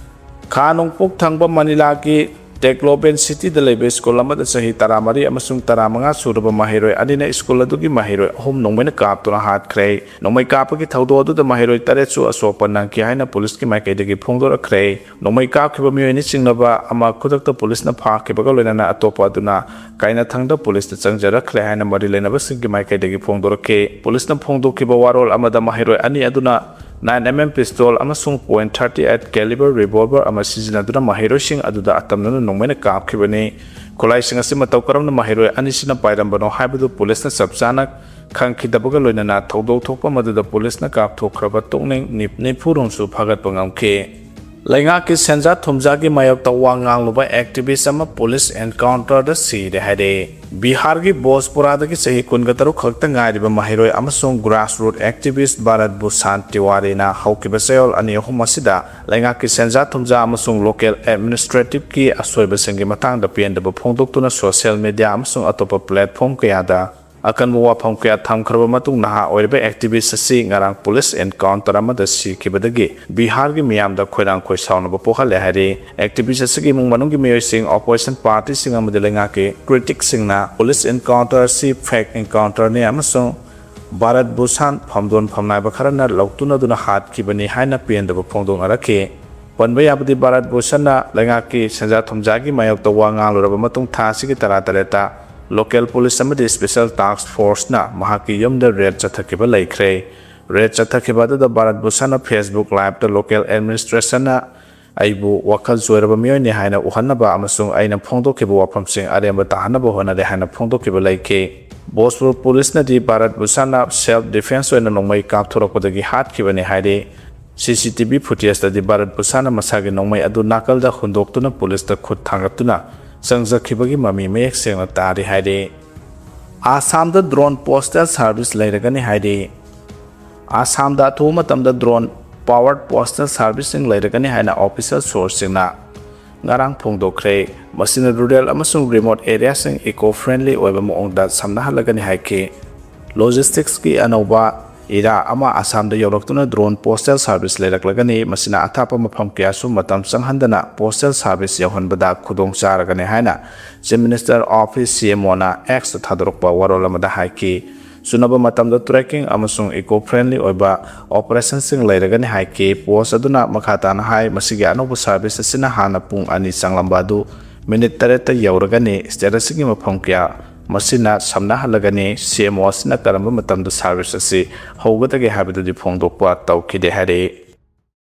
ꯈꯥ ꯅꯣꯡꯄꯣꯛ ꯊꯪꯕ ꯃꯅꯤꯂꯥꯒꯤ ꯇꯦꯀ꯭ꯂꯣꯕꯦꯟ ꯁꯤꯇꯤꯗ ꯂꯩꯕ ꯁ꯭ꯀꯨꯜ ꯑꯃꯗ ꯆꯍꯤ ꯇꯔꯥꯃꯔꯤ ꯑꯃꯁꯨꯡ ꯇꯔꯥꯃꯉꯥ ꯁꯨꯔꯕ ꯃꯍꯩꯔꯣꯏ ꯑꯅꯤꯅ ꯁ꯭ꯀꯨꯜ ꯑꯗꯨꯒꯤ ꯃꯍꯩꯔꯣꯏ ꯑꯍꯨꯝ ꯅꯣꯡꯃꯩꯅ ꯀꯥꯞꯇꯨꯅ ꯍꯥꯠꯈ꯭ꯔꯦ꯫ ꯅꯣꯡꯃꯩ ꯀꯥꯞꯄꯒꯤ ꯊꯧꯗꯣꯛ ꯑꯗꯨꯗ ꯃꯍꯩꯔꯣꯏ ꯇꯔꯦꯠꯁꯨ ꯑꯁꯣꯛꯄ ꯅꯪꯈꯤ ꯍꯥꯏꯅ ꯄꯨꯂꯤꯁꯀꯤ ꯃꯥꯏꯀꯩꯗꯒꯤ ꯐꯣꯡꯗꯣꯔꯛꯈ꯭ꯔꯦ꯫ ꯅꯣꯡꯃꯩ ꯀꯥꯞꯈꯤꯕ ꯃꯤꯑꯣꯏ ꯑꯅꯤ ꯆꯤꯡꯅꯕ ꯑꯃ ꯈꯨꯗꯛꯇ ꯄꯨꯂꯤꯁꯅ ꯐꯥꯈꯤꯕꯒ ꯂꯣꯏꯅꯅ ꯑꯇꯣꯞꯄ ꯑꯗꯨꯅ ꯀꯥꯏꯅꯊꯪꯗ ꯄꯨꯂꯤꯁꯇ ꯆꯪꯖꯔꯛꯈ꯭ꯔꯦ ꯍꯥꯏꯅ ꯃꯔꯤ ꯂꯩꯅꯕꯁꯤꯡꯒꯤ ꯃꯥꯏꯀꯩꯗꯒꯤ ꯐꯣꯡꯗꯣꯔꯛꯈꯤ꯫ ꯄꯨꯂꯤꯁꯅ ꯐꯣꯡꯗꯣꯛꯈꯤꯕ ꯋꯥꯔꯣꯜ ꯑꯃꯗ ꯃꯍꯩꯔꯣꯏ ꯑꯅꯤ ꯑꯗꯨꯅ nine M M pistol ꯑꯃꯁꯨꯡ point thirty eight caliber revolver ꯑꯃ ꯁꯤꯖꯤꯟꯅꯗꯨꯅ ꯃꯍꯩꯔꯣꯏꯁꯤꯡ ꯑꯗꯨꯗ ꯑꯇꯝꯅꯅ ꯅꯣꯡꯃꯩꯅ ꯀꯥꯞꯈꯤꯕꯅꯤ꯫ ꯈꯨꯠꯂꯥꯏꯁꯤꯡ ꯑꯁꯤ ꯃꯇꯧ ꯀꯔꯝꯅ ꯃꯍꯩꯔꯣꯏ ꯑꯅꯤꯁꯤꯅ ꯄꯥꯏꯔꯝꯕꯅꯣ ꯍꯥꯏꯕꯗꯨ ꯄꯨꯂꯤꯁꯅ ꯆꯞ ꯆꯥꯅ ꯈꯪꯈꯤꯗꯕꯒ ꯂꯣꯏꯅꯅ ꯊꯧꯗꯣꯛ ꯊꯣꯛꯄ ꯃꯗꯨꯗ ꯄꯨꯂꯤꯁꯅ ꯀꯥꯞꯊꯣꯛꯈ꯭ꯔꯕ ꯇꯣꯛꯅꯤꯡ ꯅꯤꯐꯨ ꯔꯣꯝꯁꯨ ꯐꯥꯒꯠꯄ ꯉꯝꯈꯤ꯫ ꯂꯩꯉꯥꯛꯀꯤ ꯁꯦꯟꯖꯥ ꯊꯨꯝꯖꯥꯒꯤ ꯃꯥꯌꯣꯛꯇ ꯋꯥ ꯉꯥꯡꯂꯨꯕ activist ꯑꯃ ꯄꯨꯂꯤꯁ encounterꯗ ꯁꯤꯔꯦ ꯍꯥꯏꯔꯦ꯫ ꯕꯤꯍꯥꯔꯒꯤ ꯕꯣꯖꯄꯨꯔꯥꯗꯒꯤ ꯆꯍꯤ ꯀꯨꯟꯒ ꯇꯔꯨꯛ ꯈꯛꯇ ꯉꯥꯏꯔꯤꯕ ꯃꯍꯩꯔꯣꯏ ꯑꯃꯁꯨꯡ grassroot activist ꯚꯥꯔꯠ ꯚꯨꯁꯥꯟ ꯇꯤꯋꯥꯔꯤꯅ ꯍꯧꯈꯤꯕ ꯆꯌꯣꯜ ꯑꯅꯤ ꯑꯍꯨꯝ ꯑꯁꯤꯗ ꯂꯩꯉꯥꯛꯀꯤ ꯁꯦꯟꯖꯥ ꯊꯨꯝꯖꯥ ꯑꯃꯁꯨꯡ local administrativeꯀꯤ ꯑꯁꯣꯏꯕꯁꯤꯡꯒꯤ ꯃꯇꯥꯡꯗ ꯄꯦꯟꯗꯕ ꯐꯣꯡꯗꯣꯛꯇꯨꯅ social media ꯑꯃꯁꯨꯡ ꯑꯇꯣꯞꯄ platform ꯀꯌꯥꯗ ꯑꯀꯟꯕ ꯋꯥꯐꯝ ꯀꯌꯥ ꯊꯝꯈ꯭ꯔꯕ ꯃꯇꯨꯡ, ꯅꯍꯥ ꯑꯣꯏꯔꯤꯕ activist ꯑꯁꯤ ꯉꯔꯥꯡ ꯄꯨꯂꯤꯁ encounter ꯑꯃꯗ ꯁꯤꯈꯤꯕꯗꯒꯤ ꯕꯤꯍꯥꯔꯒꯤ ꯃꯤꯌꯥꯝꯗ ꯈꯣꯏꯔꯥꯡ ꯈꯣꯏꯁꯥꯎꯅꯕ ꯄꯣꯛꯍꯜꯂꯦ ꯍꯥꯏꯔꯤ꯫ Activist ꯑꯁꯤꯒꯤ ꯏꯃꯨꯡ ꯃꯅꯨꯡꯒꯤ ꯃꯤꯑꯣꯏꯁꯤꯡ, opposition partyꯁꯤꯡ ꯑꯃꯗꯤ ꯂꯩꯉꯥꯛꯀꯤ criticꯁꯤꯡꯅ ꯄꯨꯂꯤꯁ encounter ꯑꯁꯤ fake encounterꯅꯤ ꯑꯃꯁꯨꯡ ꯚꯥꯔꯠ ꯚꯨꯁꯥꯟ ꯐꯝꯗꯣꯟ ꯐꯝꯅꯥꯏꯕ ꯈꯔꯅ ꯂꯧꯇꯨꯅꯗꯨꯅ ꯍꯥꯠꯈꯤꯕꯅꯤ ꯍꯥꯏꯅ ꯄꯦꯟꯗꯕ ꯐꯣꯡꯗꯣꯛꯅꯔꯛꯈꯤ꯫ ꯄꯟꯕ ꯌꯥꯕꯗꯤ, ꯚꯥꯔꯠ ꯚꯨꯁꯥꯟꯅ ꯂꯩꯉꯥꯛꯀꯤ ꯁꯦꯟꯖꯥ ꯊꯨꯝꯖꯥꯒꯤ ꯃꯥꯌꯣꯛꯇ ꯋꯥ ꯉꯥꯡꯂꯨꯔꯕ ꯃꯇꯨꯡ, ꯊꯥ ꯑꯁꯤꯒꯤ ꯇꯔꯥꯇꯔꯦꯠꯇ local ꯄꯨꯂꯤꯁ ꯑꯃꯗꯤ special task forceꯅ ꯃꯍꯥꯛꯀꯤ ꯌꯨꯝꯗ raid ꯆꯠꯊꯈꯤꯕ ꯂꯩꯈ꯭ꯔꯦ꯫ Raid ꯆꯠꯊꯈꯤꯕ ꯑꯗꯨꯗ ꯚꯥꯔꯠ ꯚꯨꯁꯥꯟꯅ Facebook liveꯇ local administrationꯅ ꯑꯩꯕꯨ ꯋꯥꯈꯜ ꯆꯣꯏꯔꯕ ꯃꯤꯑꯣꯏꯅꯤ ꯍꯥꯏꯅ ꯎꯍꯟꯅꯕ ꯑꯃꯁꯨꯡ ꯑꯩꯅ ꯐꯣꯡꯗꯣꯛꯈꯤꯕ ꯋꯥꯐꯝꯁꯤꯡ ꯑꯔꯦꯝꯕ ꯇꯥꯍꯟꯅꯕ ꯍꯣꯠꯅꯔꯦ ꯍꯥꯏꯅ ꯐꯣꯡꯗꯣꯛꯈꯤꯕ ꯂꯩꯈꯤ꯫ ꯕꯣꯖꯄꯨꯔ ꯄꯨꯂꯤꯁꯅꯗꯤ ꯚꯥꯔꯠ ꯚꯨꯁꯥꯟꯅ self defence ꯑꯣꯏꯅ ꯅꯣꯡꯃꯩ ꯀꯥꯞꯊꯣꯔꯛꯄꯗꯒꯤ ꯍꯥꯠꯈꯤꯕꯅꯤ ꯍꯥꯏꯔꯤ꯫ CCTV footageꯇꯗꯤ ꯚꯥꯔꯠ ꯚꯨꯁꯥꯟꯅ ꯃꯁꯥꯒꯤ ꯅꯣꯡꯃꯩ ꯑꯗꯨ ꯅꯥꯀꯜꯗ ꯍꯨꯟꯗꯣꯛꯇꯨꯅ ꯄꯨꯂꯤꯁꯇ ꯈꯨꯠ ꯊꯥꯡꯒꯠꯇꯨꯅ ꯆꯪꯖꯈꯤꯕꯒꯤ ꯃꯃꯤ ꯃꯌꯦꯛ ꯁꯦꯡꯅ ꯇꯥꯔꯤ ꯍꯥꯏꯔꯤ꯫ ꯑꯁꯥꯝꯗ drone postal service ꯂꯩꯔꯒꯅꯤ ꯍꯥꯏꯔꯤ꯫ ꯑꯁꯥꯝꯗ ꯑꯊꯨꯕ ꯃꯇꯝꯗ drone powered postal serviceꯁꯤꯡ ꯂꯩꯔꯒꯅꯤ ꯍꯥꯏꯅ official sourceꯁꯤꯡꯅ ꯉꯔꯥꯡ ꯐꯣꯡꯗꯣꯛꯈ꯭ꯔꯦ꯫ ꯃꯁꯤꯅ rural ꯑꯃꯁꯨꯡ remote areaꯁꯤꯡ eco friendly ꯑꯣꯏꯕ ꯃꯑꯣꯡꯗ ꯁꯝꯅꯍꯜꯂꯒꯅꯤ ꯍꯥꯏꯈꯤ꯫ Logisticsꯀꯤ ꯑꯅꯧꯕ ꯏꯔꯥ ꯑꯃ ꯑꯁꯥꯝꯗ ꯌꯧꯔꯛꯇꯨꯅ drone postal service ꯂꯩꯔꯛꯂꯒꯅꯤ꯫ ꯃꯁꯤꯅ ꯑꯊꯥꯞꯄ ꯃꯐꯝ ꯀꯌꯥꯁꯨ ꯃꯇꯝ ꯆꯪꯍꯟꯗꯅ postal service ꯌꯧꯍꯟꯕꯗ ꯈꯨꯗꯣꯡ ꯆꯥꯔꯒꯅꯤ ꯍꯥꯏꯅ Chief Minister Office, CMOꯅ Xꯇ ꯊꯥꯗꯣꯔꯛꯄ ꯋꯥꯔꯣꯜ ꯑꯃꯗ ꯍꯥꯏꯈꯤ꯫ ꯆꯨꯅꯕ ꯃꯇꯝꯗ tracking ꯑꯃꯁꯨꯡ eco friendly ꯑꯣꯏꯕ operationꯁꯤꯡ ꯂꯩꯔꯒꯅꯤ ꯍꯥꯏꯈꯤ꯫ Post ꯑꯗꯨꯅ ꯃꯈꯥ ꯇꯥꯅ ꯍꯥꯏ, ꯃꯁꯤꯒꯤ ꯑꯅꯧꯕ service ꯑꯁꯤꯅ ꯍꯥꯟꯅ ꯄꯨꯡ ꯑꯅꯤ ꯆꯪꯂꯝꯕ ꯑꯗꯨ minute ꯇꯔꯦꯠꯇ ꯌꯧꯔꯒꯅꯤ꯫ State ꯑꯁꯤꯒꯤ ꯃꯐꯝ ꯀꯌꯥ ꯃꯁꯤꯅ ꯁꯝꯅꯍꯜꯂꯒꯅꯤ꯫ CMO ꯑꯁꯤꯅ ꯀꯔꯝꯕ ꯃꯇꯝꯗ service ꯑꯁꯤ ꯍꯧꯒꯗꯒꯦ ꯍꯥꯏꯕꯗꯨꯗꯤ ꯐꯣꯡꯗꯣꯛꯄ ꯇꯧꯈꯤꯗꯦ ꯍꯥꯏꯔꯛꯏ꯫